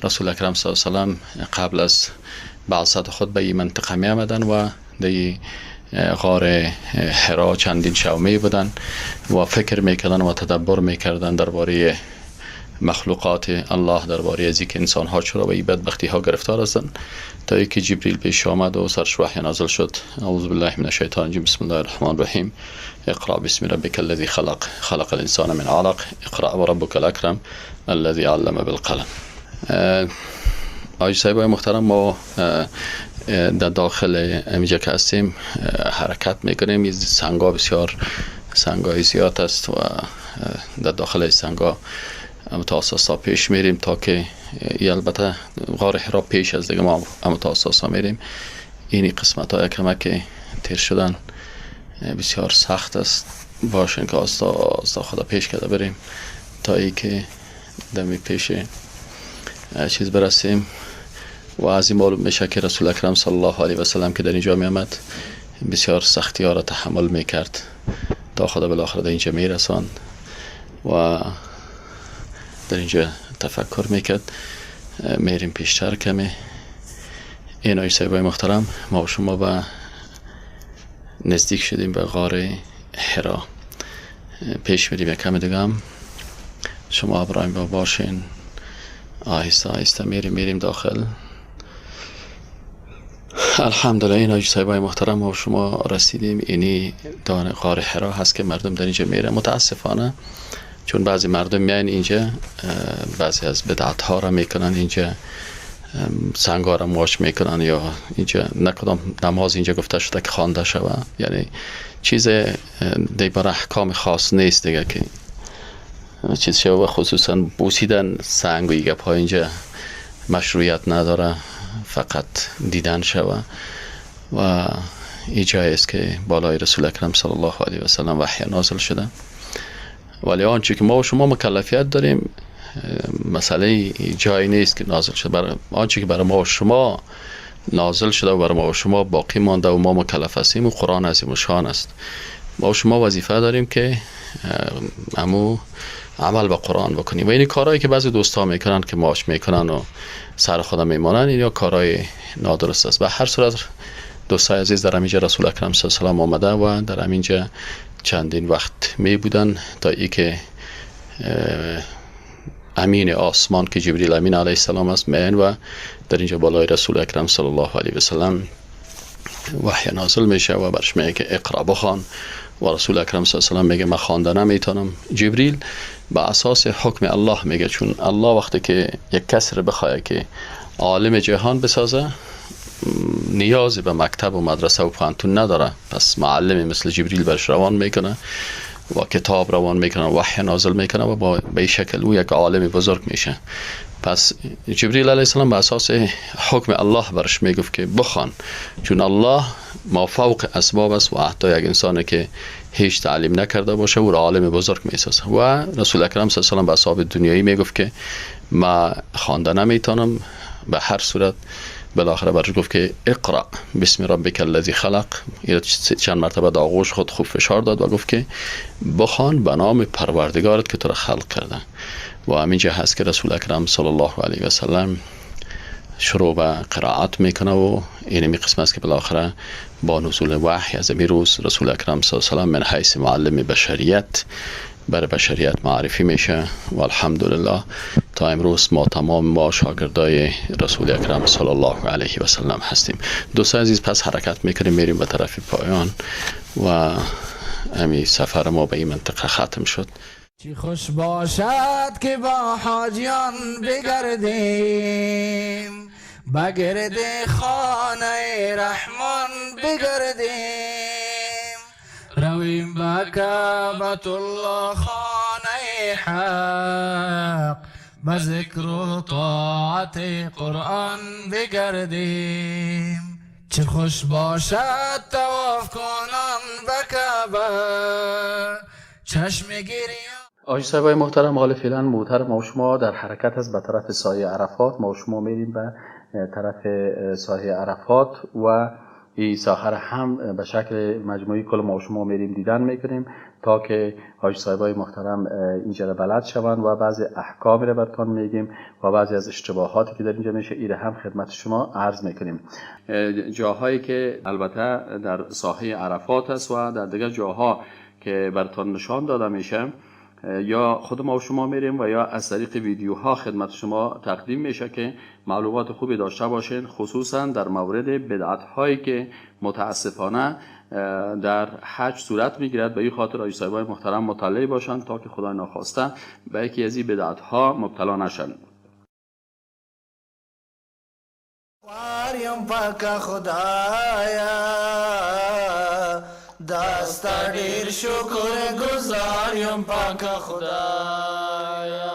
رسول اکرم صلی الله علیه و سلم قبل از بعثت خود به این منطقه می آمدن و در غار حرا چندین شب می بودن و فکر میکردن و تدبر میکردن درباره مخلوقات الله، درباره از اینکه انسان ها چرا به این بدبختی ها گرفتار هستند، تا اینکه جبریل پیش آمد و سرش وحی نازل شد. اعوذ بالله من الشیطان الرجیم، بسم الله الرحمن الرحیم، اقرأ باسم ربک الذی خلق، خلق الانسان من علق، اقرأ وربک الاکرم الذی علم بالقلم. حاجی صاحب محترم، ما در داخل اینجا که هستیم حرکت میکنیم. سنگا بسیار سنگای زیاد است و در داخل سنگا متاسسا پیش میریم تا که ای البته غار حرا پیش از دیگه ما متاسسا میریم. اینی قسمت های کمک تیر شدن بسیار سخت است، باشین که آستا آستا خدا پیش کرده بریم تا ای که دمی پیش چیز برسیم. و از این معلوم میشه که رسول اکرم صلی الله علیه و سلم که در اینجا می آمد بسیار سختی ها را تحمل میکرد تا خدا بالاخره در اینجا میرساند و در اینجا تفکر میکرد. میریم پیشتر کمی. این آقای صاحبای محترم، ما و شما به نزدیک شدیم به غار حرا، پیش میریم یک کمی دیگه هم. شما ابراهیم با باشین. آهسته آهسته میریم داخل. الحمدلله این حاجی صاحبای محترم، ما و شما رسیدیم. اینی دان غار حرا هست که مردم در اینجا میره. متاسفانه چون بعضی مردم میاین اینجا بعضی از بدعت ها را میکنن، اینجا سنگ ها را ماچ میکنن یا اینجا نکدام نماز اینجا گفته شده که خوانده شوه، یعنی چیز دیگه احکام خاص نیست دیگه که چیز شوه و خصوصا بوسیدن سنگ و گپ ها اینجا مشروعیت نداره، فقط دیدن شوه. و این جایی است که بالای رسول اکرم صلی الله علیه و سلم وحی نازل شده. ولی آنچه که ما و شما مکلفیت داریم مسئله جایی نیست که نازل شده. برای آنچه که برای ما و شما نازل شده و برای ما و شما باقی مانده و ما مکلف هستیم و قرآن عظیم و شان است. ما و شما وظیفه داریم که امو عمل با قرآن بکنیم. و این کارهایی که بعضی دوستا میکنن که ماش میکنن و سر خودم میمانن، اینا کارهای نادرست است. به هر صورت دوستای عزیز، در همینجا رسول اکرم صلی الله علیه و سلم آمده و در همینجا چندین وقت می بودن تا ای که امین آسمان که جبریل امین علیه السلام است میان و در اینجا بالای رسول اکرم صلی الله علیه و سلم وحی نازل میشه و برش میگه که اقرا، بخوان. و رسول اکرم صلی الله علیه و سلم میگه من خوانده نمیتونم. جبریل به اساس حکم الله میگه، چون الله وقتی که یک کس رو بخواد که عالم جهان بسازه نیاز به مکتب و مدرسه و پوهنتون نداره، پس معلم مثل جبریل برش روان میکنه و کتاب روان میکنه، وحی نازل میکنه و با به شکل او یک عالم بزرگ میشه. پس جبریل علیه السلام به اساس حکم الله برش میگفت که بخوان، چون الله ما فوق اسباب است و حتی یک انسان که هیچ تعلیم نکرده باشه او را عالم بزرگ میسازه. و رسول اکرم صلی الله علیه و سلم به اصحاب دنیایی میگفت که ما خوانده نمیتونم. به هر صورت بالاخره برش گفت که اقرا بسم ربک الذی خلق. چند مرتبه در آغوش خود خوب فشار داد و گفت که بخوان به نام پروردگارت که تو را خلق کرده. و همینجا هست که رسول اکرم صلی الله علیه و سلم شروع به قرائت میکنه و این می قسم است که بالاخره با نزول وحی از امی روز رسول اکرم صلی الله علیه و سلم من حیث معلم بشریت بر بشریت معرفی میشه و الحمدلله تا امروز ما تمام ما شاگردای رسول اکرم صلی الله علیه و سلم هستیم. دوست عزیز، پس حرکت میکنیم میریم به طرف پایان و امی سفر ما به این منطقه ختم شد. چی خوش باشد که با حاجیان بگردیم، به گرد خانه رحمان بگردیم، رویم به کعبة الله خانه حق، به ذکر و طاعت قرآن بگردیم. چه خوش باشد طواف کنان به کعبه، چشم گریان. حاجی صاحبای محترم، حال فعلا موتر ما و شما در حرکت است به طرف ساحه عرفات. ما و شما میریم به طرف ساحه عرفات و این ساحه را هم به شکل مجموعی کل ما و شما میریم دیدن میکنیم تا که حاجی صاحبای محترم اینجا را بلد شوند و بعضی احکام را براتون میگیم و بعضی از اشتباهاتی که در اینجا میشه ایره هم خدمت شما عرض میکنیم. جاهایی که البته در ساحه عرفات است و در دیگر جاها که براتون نشان داده میشه، یا خود ما و شما میریم و یا از طریق ویدیوها خدمت شما تقدیم میشه که معلومات خوبی داشته باشین، خصوصا در مورد بدعت هایی که متاسفانه در حج صورت میگیرد. به این خاطر حاجی صاحبای محترم مطلع باشند تا که خدای ناخواسته به یکی از این بدعت ها مبتلا نشن. خوار یم پاک خدایا، دا ستا ډیر شکر گزار یم پاک خدایا،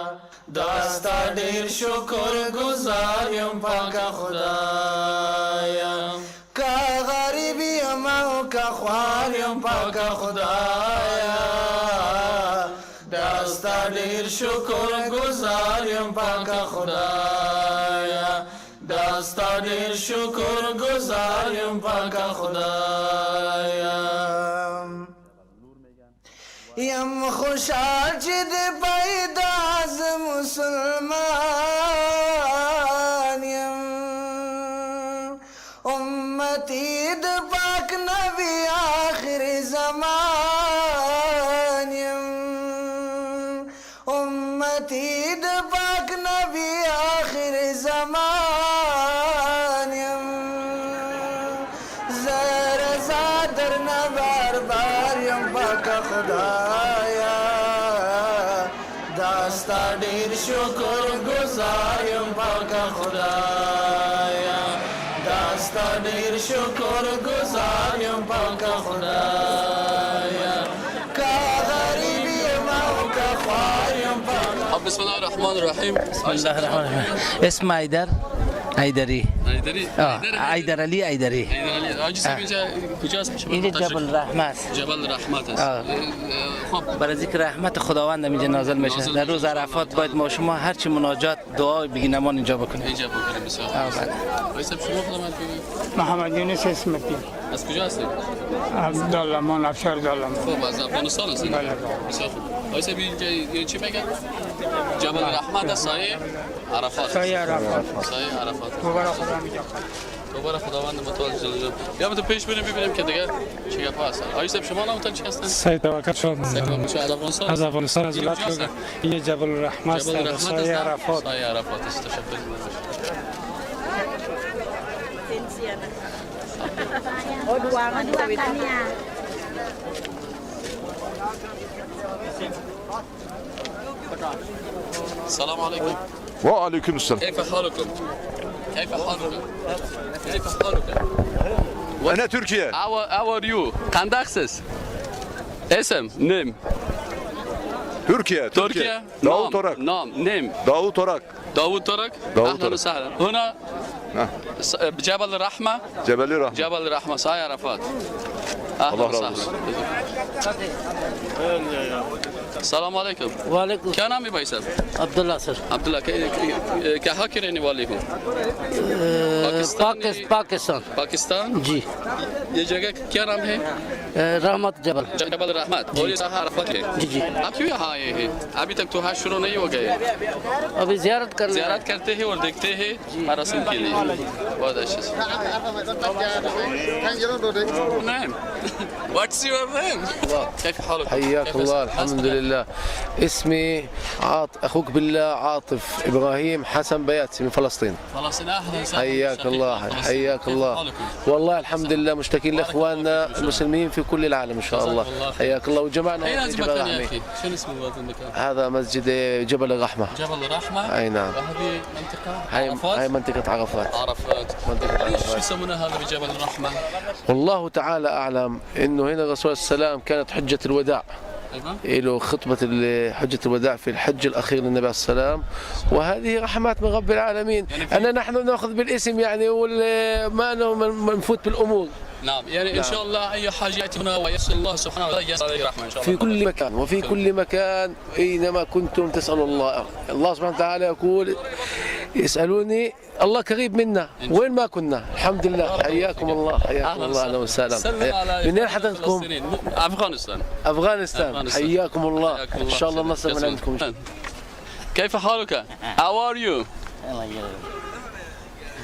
دا ستا ډیر شکر گزار یم پاک خدایا. که غریب یم او که خوار یم پاک خدایا، دا ستا ډیر شکر گزار یم پاک خدایا، دا ستا ډیر شکر گزار یم پاک خدایا. یم خوشحال چې د پیدا ز مسلمان یم، امتی د پاک نبی آخر زمان یم، امتی د پاک نبی آخر زمان یم. زه رضا درنه بار بار یم پاک خدایا، دا ستا ډیر شکر گزار یم پاک خدایا، دا ستا ډیر شکر گزار یم پاک خدایا. که غریب یم او که خوار یم پاک. بسم الله الرحمن الرحیم. بسم الله الرحمن الرحیم. اسم ایدر ایدری. ایدری. ایدر علی ایدری. ایدر علی. حاجی صاحب اینجا کجاست؟ اینجا جبل رحمت است. جبل رحمت است. خب برای ذکر رحمت خداوند اینجا نازل میشه. در روز عرفات باید ما شما هر چی مناجات دعا بگینمان اینجا بکنیم. اینجا بکنیم. بسیار. بله. حاجی صاحب شما خدمت بگید. محمد یونس اسمتی. از کجا هستید؟ از دالمان، افشار دالمان. خب از افغانستان هستید؟ بله. بسیار خوب. حاجی صاحب اینجا چی میگن؟ جبل رحمت است، سایه عرفات. سایه عرفات. سایه عرفات. دوباره خدا میگه. دوباره خداوند متعال جل جلاله. یا تو پیش بریم ببینیم که دیگه چه گپا هست. حاجی صاحب شما نامتون چی هستن؟ سید توکل شد. سید توکل شد از افغانستان. از افغانستان، از ولایت این جبل الرحمه است، سایه عرفات. سایه عرفات است. تشکر. السلام عليكم. وعليكم السلام. كيف حالكم؟ كيف حالك؟ كيف حالك؟ أنا تركيا. How are you? قندقسس. اسم نيم. تركيا. تركيا. داوود ترك. نعم نيم. داوود ترك. داوود ترك. أهلا وسهلا. هنا جبل الرحمة. جبل الرحمة. جبل الرحمة ساي عرفات. أهلا وسهلا. السلام عليكم. وعلیکم. क्या नाम है भाई साहब? عبدالله सर. अब्दुल्ला, कहाँ के रहने वाले हो? पाकिस्तान. पाकिस्तान जी. ये जगह क्या नाम है? रहमत जबल. जबल रहमत. और ये साहा अरफत है. जी जी. आप क्यों यहाँ आए हैं? अभी तक तो हज शुरू नहीं हो गए. अभी जियारत कर जियारत करते हैं और देखते हैं मरासिम के लिए. बहुत अच्छे से। नाम What's your name? كيف حالك؟ حياك كيف الله، اسمك؟ الحمد لله. اسمي اخوك بالله عاطف ابراهيم حسن بياتسي من فلسطين. فلسطين، اهلا وسهلا. حياك الله، فلسطين. حياك كيف الله. حالكم؟ والله الحمد لله، مشتاقين لاخواننا المسلمين في كل العالم ان شاء الله. الله خير. حياك الله وجمعنا اين في هذا جبل المكان يا الرحمة. اخي؟ شنو اسم هذا المكان؟ هذا مسجد جبل الرحمة. جبل الرحمة. اي نعم. وهذه منطقة هاي عرفات. هاي منطقة عرفات. عرفات. منطقة ليش عرفات. يسمونها هذا بجبل الرحمة؟ والله تعالى اعلم، انه هنا الرسول صلى الله عليه وسلم كانت حجة الوداع. ايوه. له خطبة حجة الوداع في الحج الأخير للنبي عليه السلام، وهذه رحمات من رب العالمين. أن نحن نأخذ بالاسم يعني ما نفوت بالأمور. نعم، يعني ان نعم. شاء الله اي حاجه ياتي هنا ويسال الله سبحانه وتعالى يسال عليه رحمه ان شاء الله. في كل مكان، وفي كل مكان أينما كنتم تسألوا الله، الله سبحانه وتعالى يقول اسألوني، الله قريب منا وين ما كنا. الحمد لله، حياكم الله، حياكم الله، أهلا وسهلا. سلم على من وين حضرتكم؟ الفلسطينيين. افغانستان. أفغانستان. أفغانستان. حياكم الله، حياكم إن شاء الله النصر من عندكم. كيف حالك؟ How are you?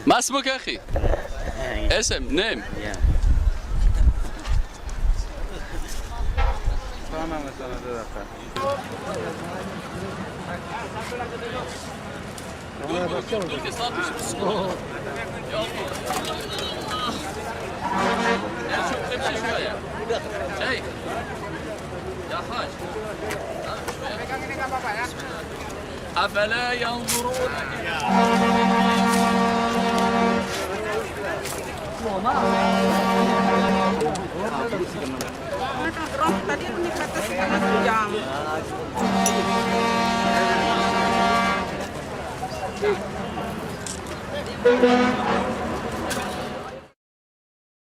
ما اسمك اخي؟ اسم name. امشي شوية شيخ، يا حاج. أفلا ينظرون؟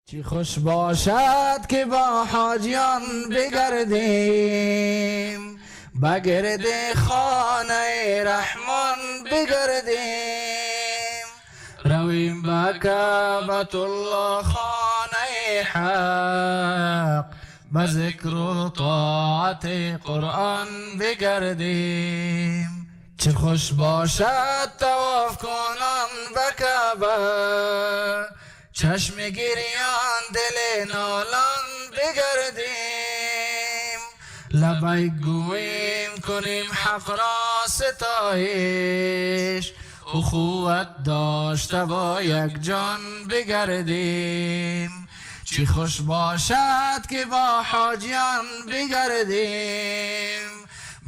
چی خوش باشد که با حاجیان بگردیم، بگرد خانه رحمان بگردیم، رویم به کعبة الله خانه حق، به ذکر و طاعت قرآن بگردیم. چه خوش باشد طواف کنان به کعبه، چشم گریان دل نالان بگردیم، لبیک گوییم کنیم حق را ستایش، اخوت داشته با یک جان بگردیم. چی خوش باشد که با حاجیان بگردیم،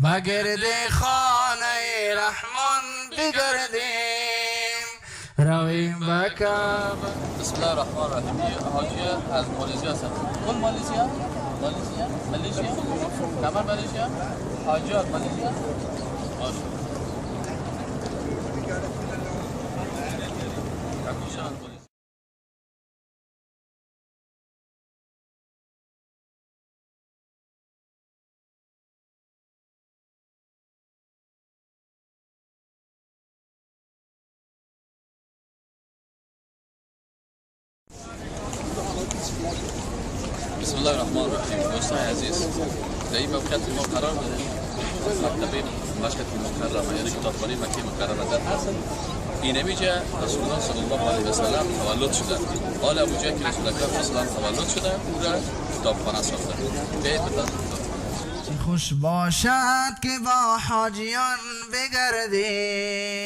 بگرد خانه رحمان بگردیم، رویم به کعبه. بسم الله الرحمن الرحیم. حاجی از مالزی هستن. کل مالزیا؟ مالزیا؟ مالزیا؟ کمر مالزیا؟ حاجیات مالزیا؟ باشه. بسم الله الرحمن الرحیم. دوستان عزیز، در این موقعیت ما قرار داریم، مکتب مکه مکرمه، یعنی کتابخانه مکه مکرمه. در اصل اینمیجا رسول الله صلی الله علیه و سلم تولد شده. حالا ابوجا که رسول الله صلی الله علیه و تولد شده، او را کتابخانه ساخته. بیایید به طرف کتاب. چه خوش باشد که با حاجیان بگردیم،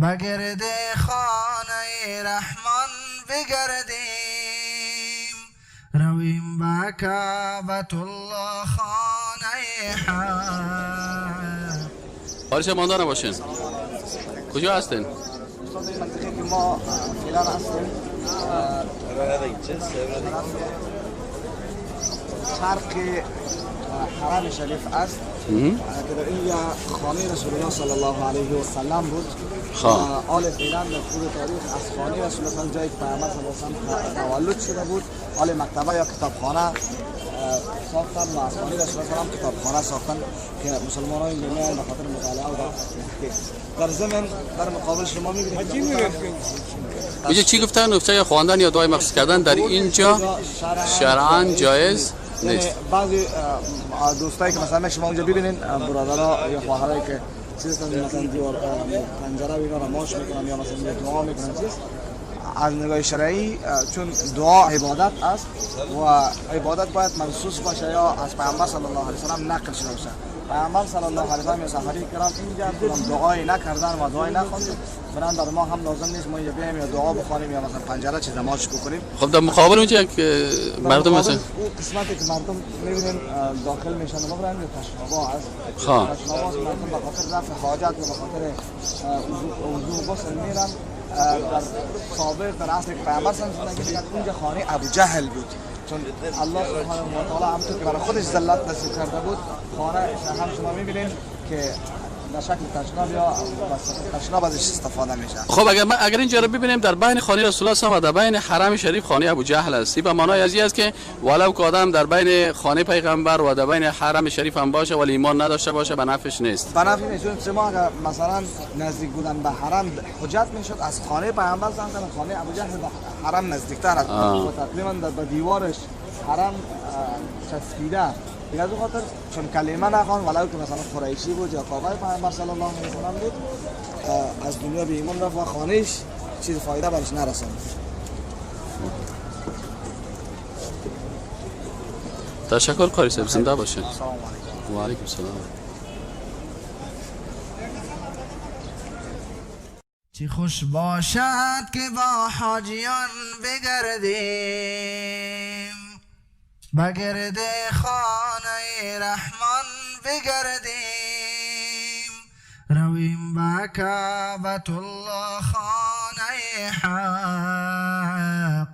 بگرد خانه رحمان بگردیم، رویم به کعبة الله خانه حق. حاجی مانده نباشین. کجا هستین؟ منطقه که ما فعلا هستیم شرق حرم شریف است که در اینجا خانه رسول الله صلی الله علیه و سلم بود. خب. آل فعلا در طول تاریخ از خانه رسول الله، جایی که پیامبر صلی الله علیه و سلم تولد شده بود، آل مکتبه یا کتابخانه ساختن و از خانه رسول الله صلی الله علیه و سلم کتابخانه ساختن که مسلمان های میان به خاطر مطالعه و تحقیق. در ضمن در مقابل شما می‌بینید اینجا چی گفتن؟ گفته یا خواندن یا دعای مخصوص کردن در اینجا شرعاً جایز یعنی نیست. بعضی دوستایی که مثلا شما اونجا ببینین، برادرها یا خواهرایی که چیز هستن، مثلا دیوار پنجره و اینا را ماش میکنن یا مثلا دعا میکنن، چیز از نگاه شرعی چون دعا عبادت است و عبادت باید منصوص باشه یا از پیامبر صلی الله علیه و سلم نقل شده باشه. پیامبر صلی الله علیه و سلم یا صحابه کرام اینجا کدام دعای نکردن و دعای نخواندن، بنابراین بر ما هم لازم نیست ما اینجا بیایم یا دعا بخوانیم یا مثلا پنجره چیز نمازش بکنیم. خب در مقابل اونجا یک مردم هستن. او قسمتی که مردم میبینیم داخل میشن و میبرن تشنابا است. تشنابا است، مردم به خاطر رفع حاجت و به خاطر وضو غسل میرن. در سابق در عصر پیامبر صلی الله علیه و سلم اونجا خانه ابو جهل بود، چون الله سبحانه و تعالی همونطور که برای خودش ذلت نصیب کرده بود خانه هم شما میبینین که در شکل تشناب یا تشناب ازش استفاده میشه. خب اگر اینجا رو ببینیم در بین خانه رسول الله و در بین حرم شریف خانه ابو جهل است. به معنای از این است که ولو که آدم در بین خانه پیغمبر و در بین حرم شریف هم باشه ولی ایمان نداشته باشه به نفعش نیست. به نفع نیست. چون ما اگر مثلا نزدیک بودن به حرم حجت میشد، از خانه پیغمبر صلی خانه ابو جهل به حرم نزدیکتر است و تقریبا در دیوارش حرم چسبیده. دیگه از اون خاطر چون کلمه نخوان ولو که مثلا قریشی بود یا کافر پیامبر صلی الله علیه و سلم بود از دنیا به ایمان رفت و خانهش چیز فایده برش نرساند. تشکر قاری صاحب، زنده باشین. سلام علیکم. و علیکم السلام. چی خوش باشد که با حاجیان بگردیم، بگرد خانه رحمان بگردیم، رویم به کعبة الله خانه حق،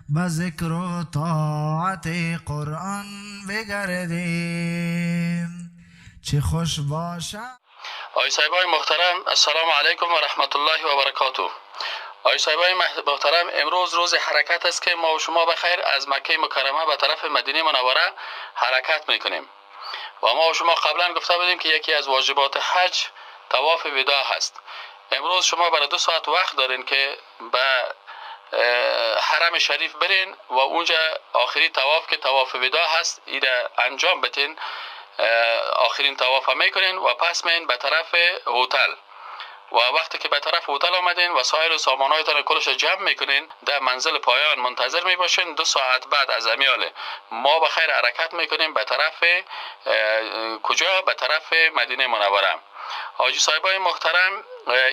به ذکر و طاعت قرآن بگردیم. چه خوش باشد. آقای صاحبای محترم، السلام علیکم و رحمت الله و برکاته. آقای صاحبای محترم، امروز روز حرکت است که ما و شما بخیر از مکه مکرمه به طرف مدینه منوره حرکت میکنیم و ما و شما قبلا گفته بودیم که یکی از واجبات حج طواف وداع هست. امروز شما برای 2 ساعت وقت دارین که به حرم شریف برین و اونجا آخری طواف که طواف وداع هست ایره انجام بتین. آخرین طواف میکنین و پس میین به طرف هتل و وقتی که به طرف هتل آمدین وسایل و سامانهایتان کلش جمع میکنین، در منزل پایان منتظر میباشین. 2 ساعت بعد از امیال ما به خیر حرکت میکنیم به طرف کجا؟ به طرف مدینه منوره. حاجی صاحبای محترم،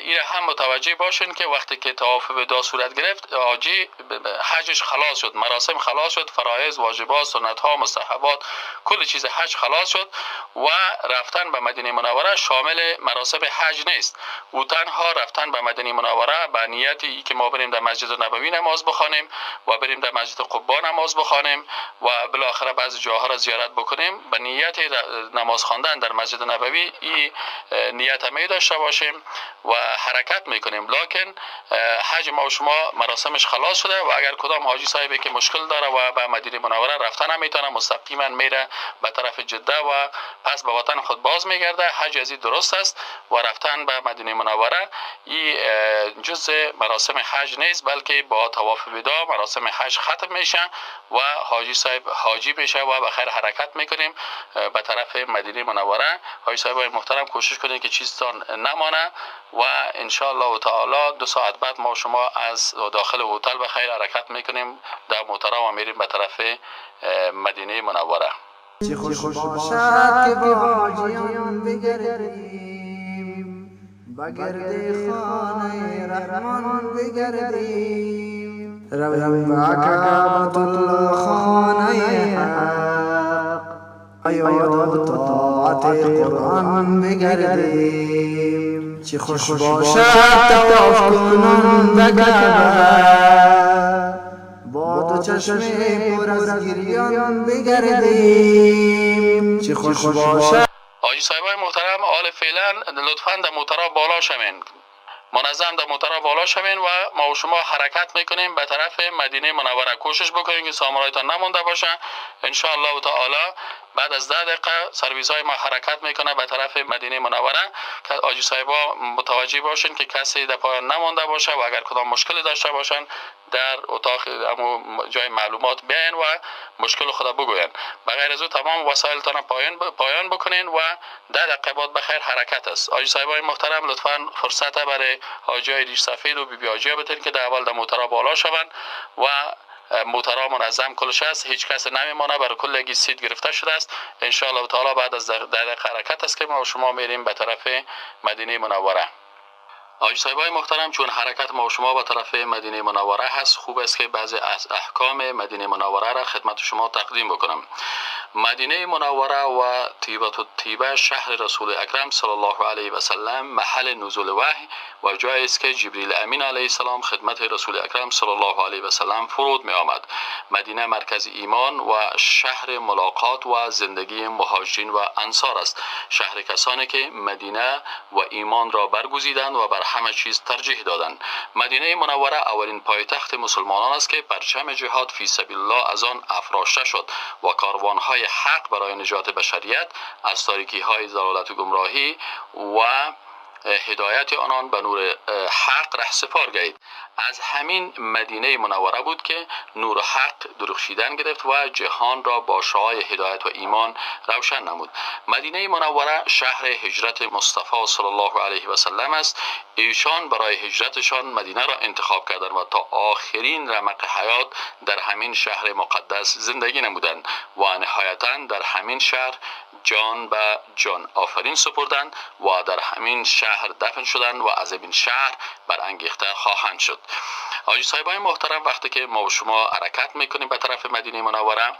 این هم متوجه باشین که وقتی که طواف وداع صورت گرفت، حاجی حجش خلاص شد، مراسم خلاص شد، فرایض، واجبات، سنت ها، مستحبات، کل چیز حج خلاص شد و رفتن به مدینه منوره شامل مراسم حج نیست. او تنها رفتن به مدینه منوره به نیت ای که ما بریم در مسجد نبوی نماز بخوانیم و بریم در مسجد قبا نماز بخوانیم و بالاخره بعضی جاها را زیارت بکنیم، به نیت نماز خواندن در مسجد نبوی این نیت می داشته باشیم و حرکت میکنیم. لکن حج ما و شما مراسمش خلاص شده و اگر کدام حاجی صاحبی که مشکل داره و به مدینه منوره رفتن نمیتونه، مستقیما میره به طرف جده و پس به وطن خود باز میگرده. حج از این درست است و رفتن به مدینه منوره این جزء مراسم حج نیست، بلکه با طواف وداع مراسم حج ختم میشه و حاجی صاحب حاجی میشه و به خیر حرکت میکنیم به طرف مدینه منوره. حاجی صاحب محترم، کوشش کنید که چیزتان نمانه و ان شاء الله تعالی 2 ساعت بعد ما شما از داخل هتل به خیر حرکت میکنیم در موترا و میریم به طرف مدینه منوره. چه خوش باشد که با حاجیان بگردیم، بگرد خانه رحمان بگردیم، رویم به کعبة الله خانه حق، عبادت طاعت قرآن بگردیم. چه خوش باشد طواف کنان به کعبه، با دو چشم پر از گریان بگردیم. چه خوش باشد. حاجی صاحبای محترم، حال فعلا لطفاً در موترا بالا شوین، منظم در موترا بالا شوین و ما و شما حرکت میکنیم به طرف مدینه منوره. کوشش بکنیم که سامانهایتان نمونده باشه. ان شاء الله تعالی بعد از 10 دقیقه سرویس های ما حرکت میکنه به طرف مدینه منوره که حاجی صاحبا متوجه باشین که کسی در پایان نمونده باشه و اگر کدام مشکلی داشته باشن در اتاق جای معلومات بیاین و مشکل خود بگوین. بغیر از او تمام وسایلتان پایان بکنین و 10 دقیقه بعد بخیر حرکت است. حاجی صاحبای محترم لطفا فرصت برای حاجی ریش سفید و بی بی حاجی بتین که در اول در موترا بالا شوند و موترا منظم کلش است، هیچ کس نمیمانه، برای کلگی seat گرفته شده است. ان شاء الله تعالی بعد از 10 دقیقه حرکت است که ما شما میریم به طرف مدینه منوره. حاجی صاحبای محترم چون حرکت ما و شما به طرف مدینه منوره هست، خوب است که بعضی از احکام مدینه منوره را خدمت شما تقدیم بکنم. مدینه منوره و طیبة الطیبه شهر رسول اکرم صلی الله علیه و سلم محل نزول وحی و جایی است که جبریل امین علیه السلام خدمت رسول اکرم صلی الله علیه و سلم فرود می آمد. مدینه مرکز ایمان و شهر ملاقات و زندگی مهاجرین و انصار است. شهر کسانی که مدینه و ایمان را برگزیدند و بر همه چیز ترجیح دادند. مدینه منوره اولین پایتخت مسلمانان است که پرچم جهاد فی سبیل الله از آن افراشته شد و کاروانهای حق برای نجات بشریت از تاریکی های ضلالت و گمراهی و هدایت آنان به نور حق رهسپار گردید. از همین مدینه منوره بود که نور حق درخشیدن گرفت و جهان را با شعاع هدایت و ایمان روشن نمود. مدینه منوره شهر هجرت مصطفی صلی الله علیه و سلم است. ایشان برای هجرتشان مدینه را انتخاب کردند و تا آخرین رمق حیات در همین شهر مقدس زندگی نمودند و نهایتا در همین شهر جان به جان آفرین سپردند و در همین شهر دفن شدند و از این شهر برانگیخته خواهند شد. حاجی صاحبای محترم وقتی که ما و شما حرکت میکنیم به طرف مدینه منوره،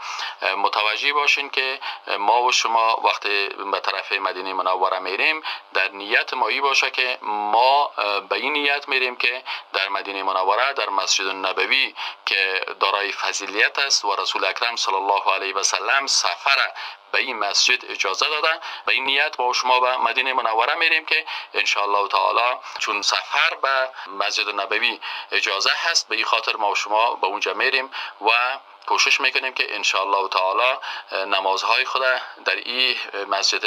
متوجه باشین که ما و شما وقتی به طرف مدینه منوره میریم در نیت مایی باشه که ما به این نیت میریم که در مدینه منوره در مسجد النبوی که دارای فضیلت است و رسول اکرم صلی الله علیه و سلم سفر به این مسجد اجازه داده، به این نیت با شما به مدینه منوره میریم که ان شاء الله تعالی چون سفر به مسجد نبوی اجازه هست، به این خاطر ما و شما به اونجا میریم و کوشش میکنیم که ان شاء الله تعالی نمازهای خود در این مسجد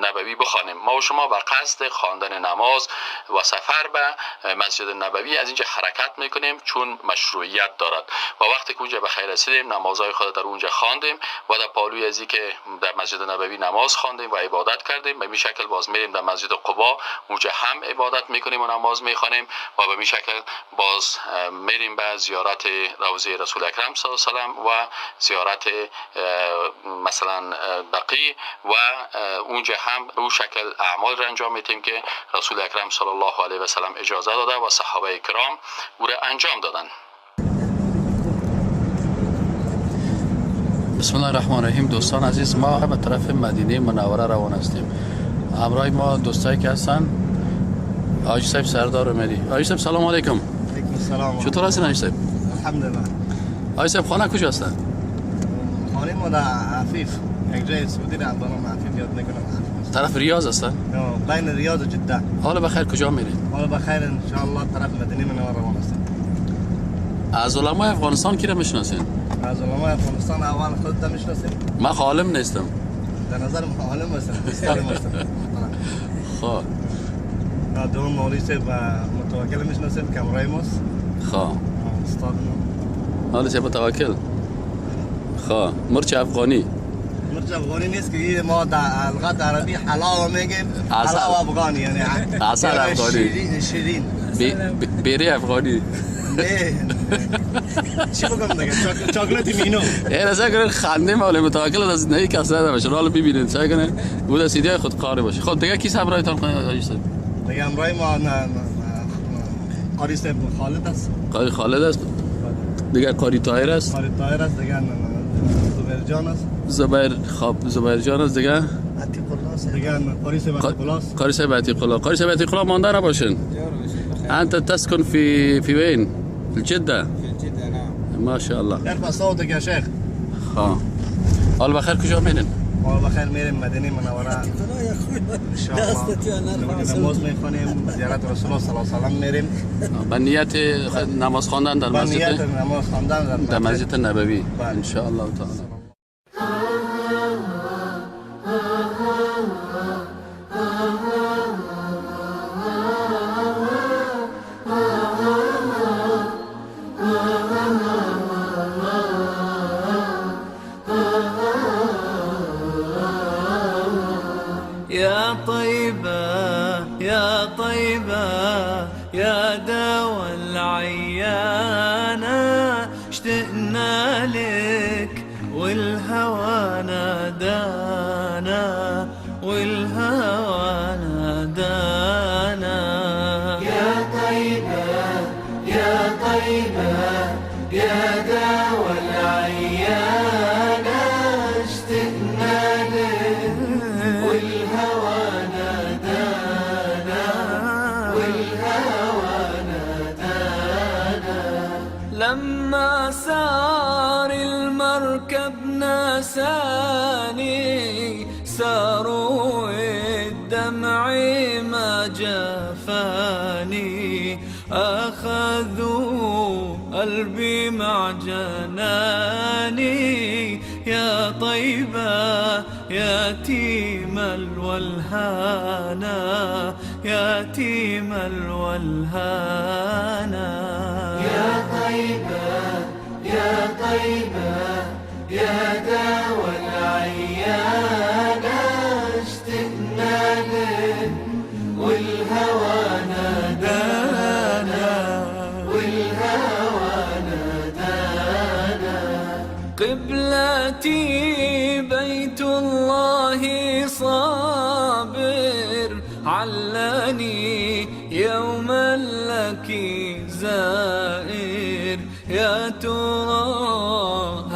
نبوی بخوانیم. ما و شما به قصد خواندن نماز و سفر به مسجد نبوی از اینجا حرکت میکنیم چون مشروعیت دارد و وقتی که اونجا به خیر رسیدیم نمازهای خود در اونجا خواندیم و در پالوی ازی که در مسجد نبوی نماز خواندیم و عبادت کردیم، به می شکل باز میریم در مسجد قبا، اونجا هم عبادت میکنیم و نماز میخوانیم و به می شکل باز میریم به زیارت روضه رسول اکرم صلی الله علیه و سلم و زیارت مثلا بقیع و اونجا هم به او شکل اعمال را انجام میتیم که رسول اکرم صلی الله علیه و سلم اجازه داده و صحابه کرام او را انجام دادن. بسم الله الرحمن الرحیم. دوستان عزیز، ما به طرف مدینه منوره روان هستیم. همراه ما دوستایی که هستن حاجی صاحب سردار عمری. حاجی صاحب سلام علیکم. علیکم السلام. چطور هستین حاجی صاحب؟ الحمدلله. حاجی صاحب خانه کجا هستن؟ خانه ما در عفیف، یک جای سعودی در نام عفیف یاد میکنم. طرف ریاض هستن؟ بین ریاض و جده. حالا بخیر کجا میرید؟ حالا بخیر ان شاء الله طرف مدینه منوره روان هستیم. از علمای افغانستان کی را میشناسین؟ از علمای افغانستان اول خودت میشناسیم؟ من عالم نیستم. در نظر من عالم هستم، استاد هستم. خب. دوم مولوی صاحب متوکل میشناسیم که همراه ماست. خب. استاد ما. حالا صاحب متوکل. خب، مرچ افغانی. مرچ افغانی نیست که ما در لغت عربی حلاوه میگیم. حلاوه افغانی یعنی عسل افغانی. شیرین. بیری افغانی. نه چی بگم دیگه، چاکلت مینو. ای رضا کنه خنده مال متوکل از نه کس نداره باشه. حالا ببینید سعی کنه بود از ایده خود کار باشه. خب دیگه کی همراهتان حاجی صاحب؟ دیگه همراه ما قاری صاحب خالد است. قاری خالد است. دیگه قاری طاهر است. قاری طاهر است. دیگه زبیر جان است. زبیر خب زبیر جان است. دیگه عتیق الله است. دیگه قاری صاحب عتیق الله است. قاری صاحب عتیق الله. قاری صاحب عتیق الله مانده نباشین. انت تسكن في وين؟ في جدة. في جدة نعم. ما شاء الله. ارفع صوتك يا شيخ. ها. حال بخیر کجا میرین؟ حال بخیر میریم مدینه منوره. ان شاء الله. لا استطيع ان ارفع صوتي. نماز میخوانیم، زیارت رسول الله صلی الله علیه و سلم میریم. با نیت نماز خواندن در مسجد. با نیت نماز خواندن در مسجد نبوی. ان شاء الله تعالی. يا طيبة يا دوا العيانة، اشتقنا لك والهوى نادانا، والهوى نادانا. يا طيبة يا طيبة يا دوا العيانة، اشتقنا لك والهوى نادانا، والهوى نادانا. لما سار المركب نساني، ساروا الدمع ما جفاني، أخذوا قلبي مع جناني. يا طيبة يتيم الولهانا، يتيم الولهانا. يا طيبة يا طيبة يا دوا العيانة، اشتقنا لك والهوى نادانا، والهوى نادانا. قبلتي بيت الله صابر، علني يوما لك زائر. يا ترى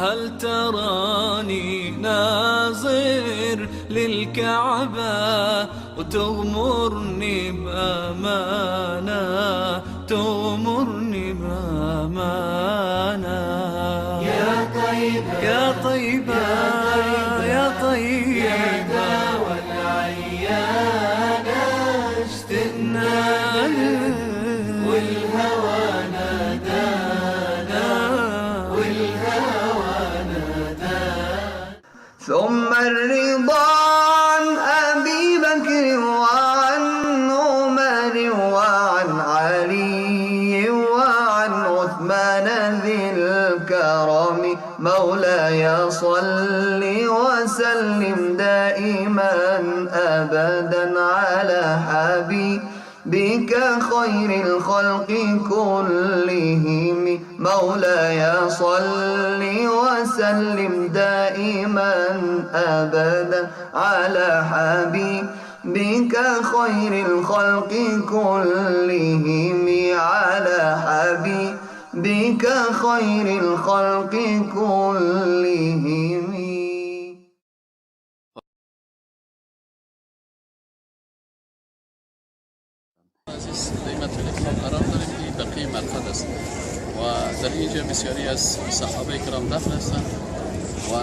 هل تراني ناظر للكعبة، وتغمرني بأمانة، تغمرني بأمانة. يا طيبة يا طيبة يا طيبة يا دوا العيانة، اشتقنا لك والهوى نادانا، والهوى نادانا. ثم الرضا عن أبي بكر وعن عمر وعن علي وعن عثمان ذي الكرم، مولاي صل وسلم دائما أبدا على حبيبك خير الخلق كلهم، مولاي صل وسلم دائما أبدا على حبيبك خير الخلق كلهم، على حبيبك خير الخلق كلهم. عزیز، در این منطقه قرار داریم که بقیع مرقد است و در اینجا بسیاری از صحابه کرام دفن هستند و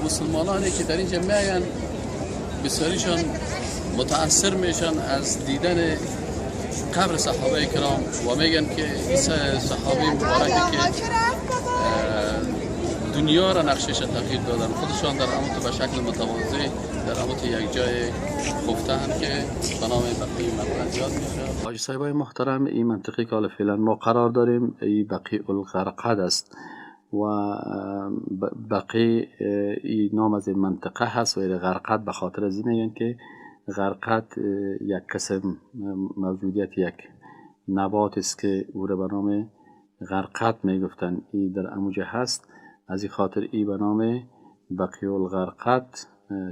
مسلمانانی که در اینجا میآیند بسیاریشان متاثر میشن از دیدن قبر صحابه کرام و میگن که این صحابه مبارکی که دنیا را نقشش تغییر دادن، خودشان در اموت به شکل متواضع در اموت یک جای خفته‌اند که به نام بقیع مرقد یاد میشه. حاجی صاحبای محترم، این منطقه که حالا فعلا ما قرار داریم این بقیع الغرقد است و بقیع این نام از این منطقه هست و این غرقد به خاطر از این میگن که غرقد یک قسم موجودیت یک نبات است که او را به نام غرقد میگفتن. این در اموجه هست، از این خاطر ای به نام بقیع الغرقد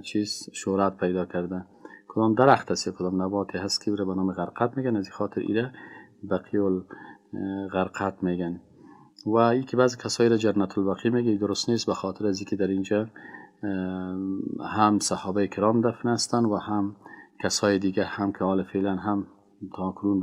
چیز شهرت پیدا کرده. کدام درخت است یا کدام نباتی هست که او را به نام غرقد میگن، از این خاطر ای را بقیع الغرقد میگن. و ای که بعضی کسایی را جنت البقیع میگه درست نیست، به خاطر از اینکه در اینجا هم صحابه کرام دفن هستند و هم کسای دیگه هم که حال فعلا هم تا کنون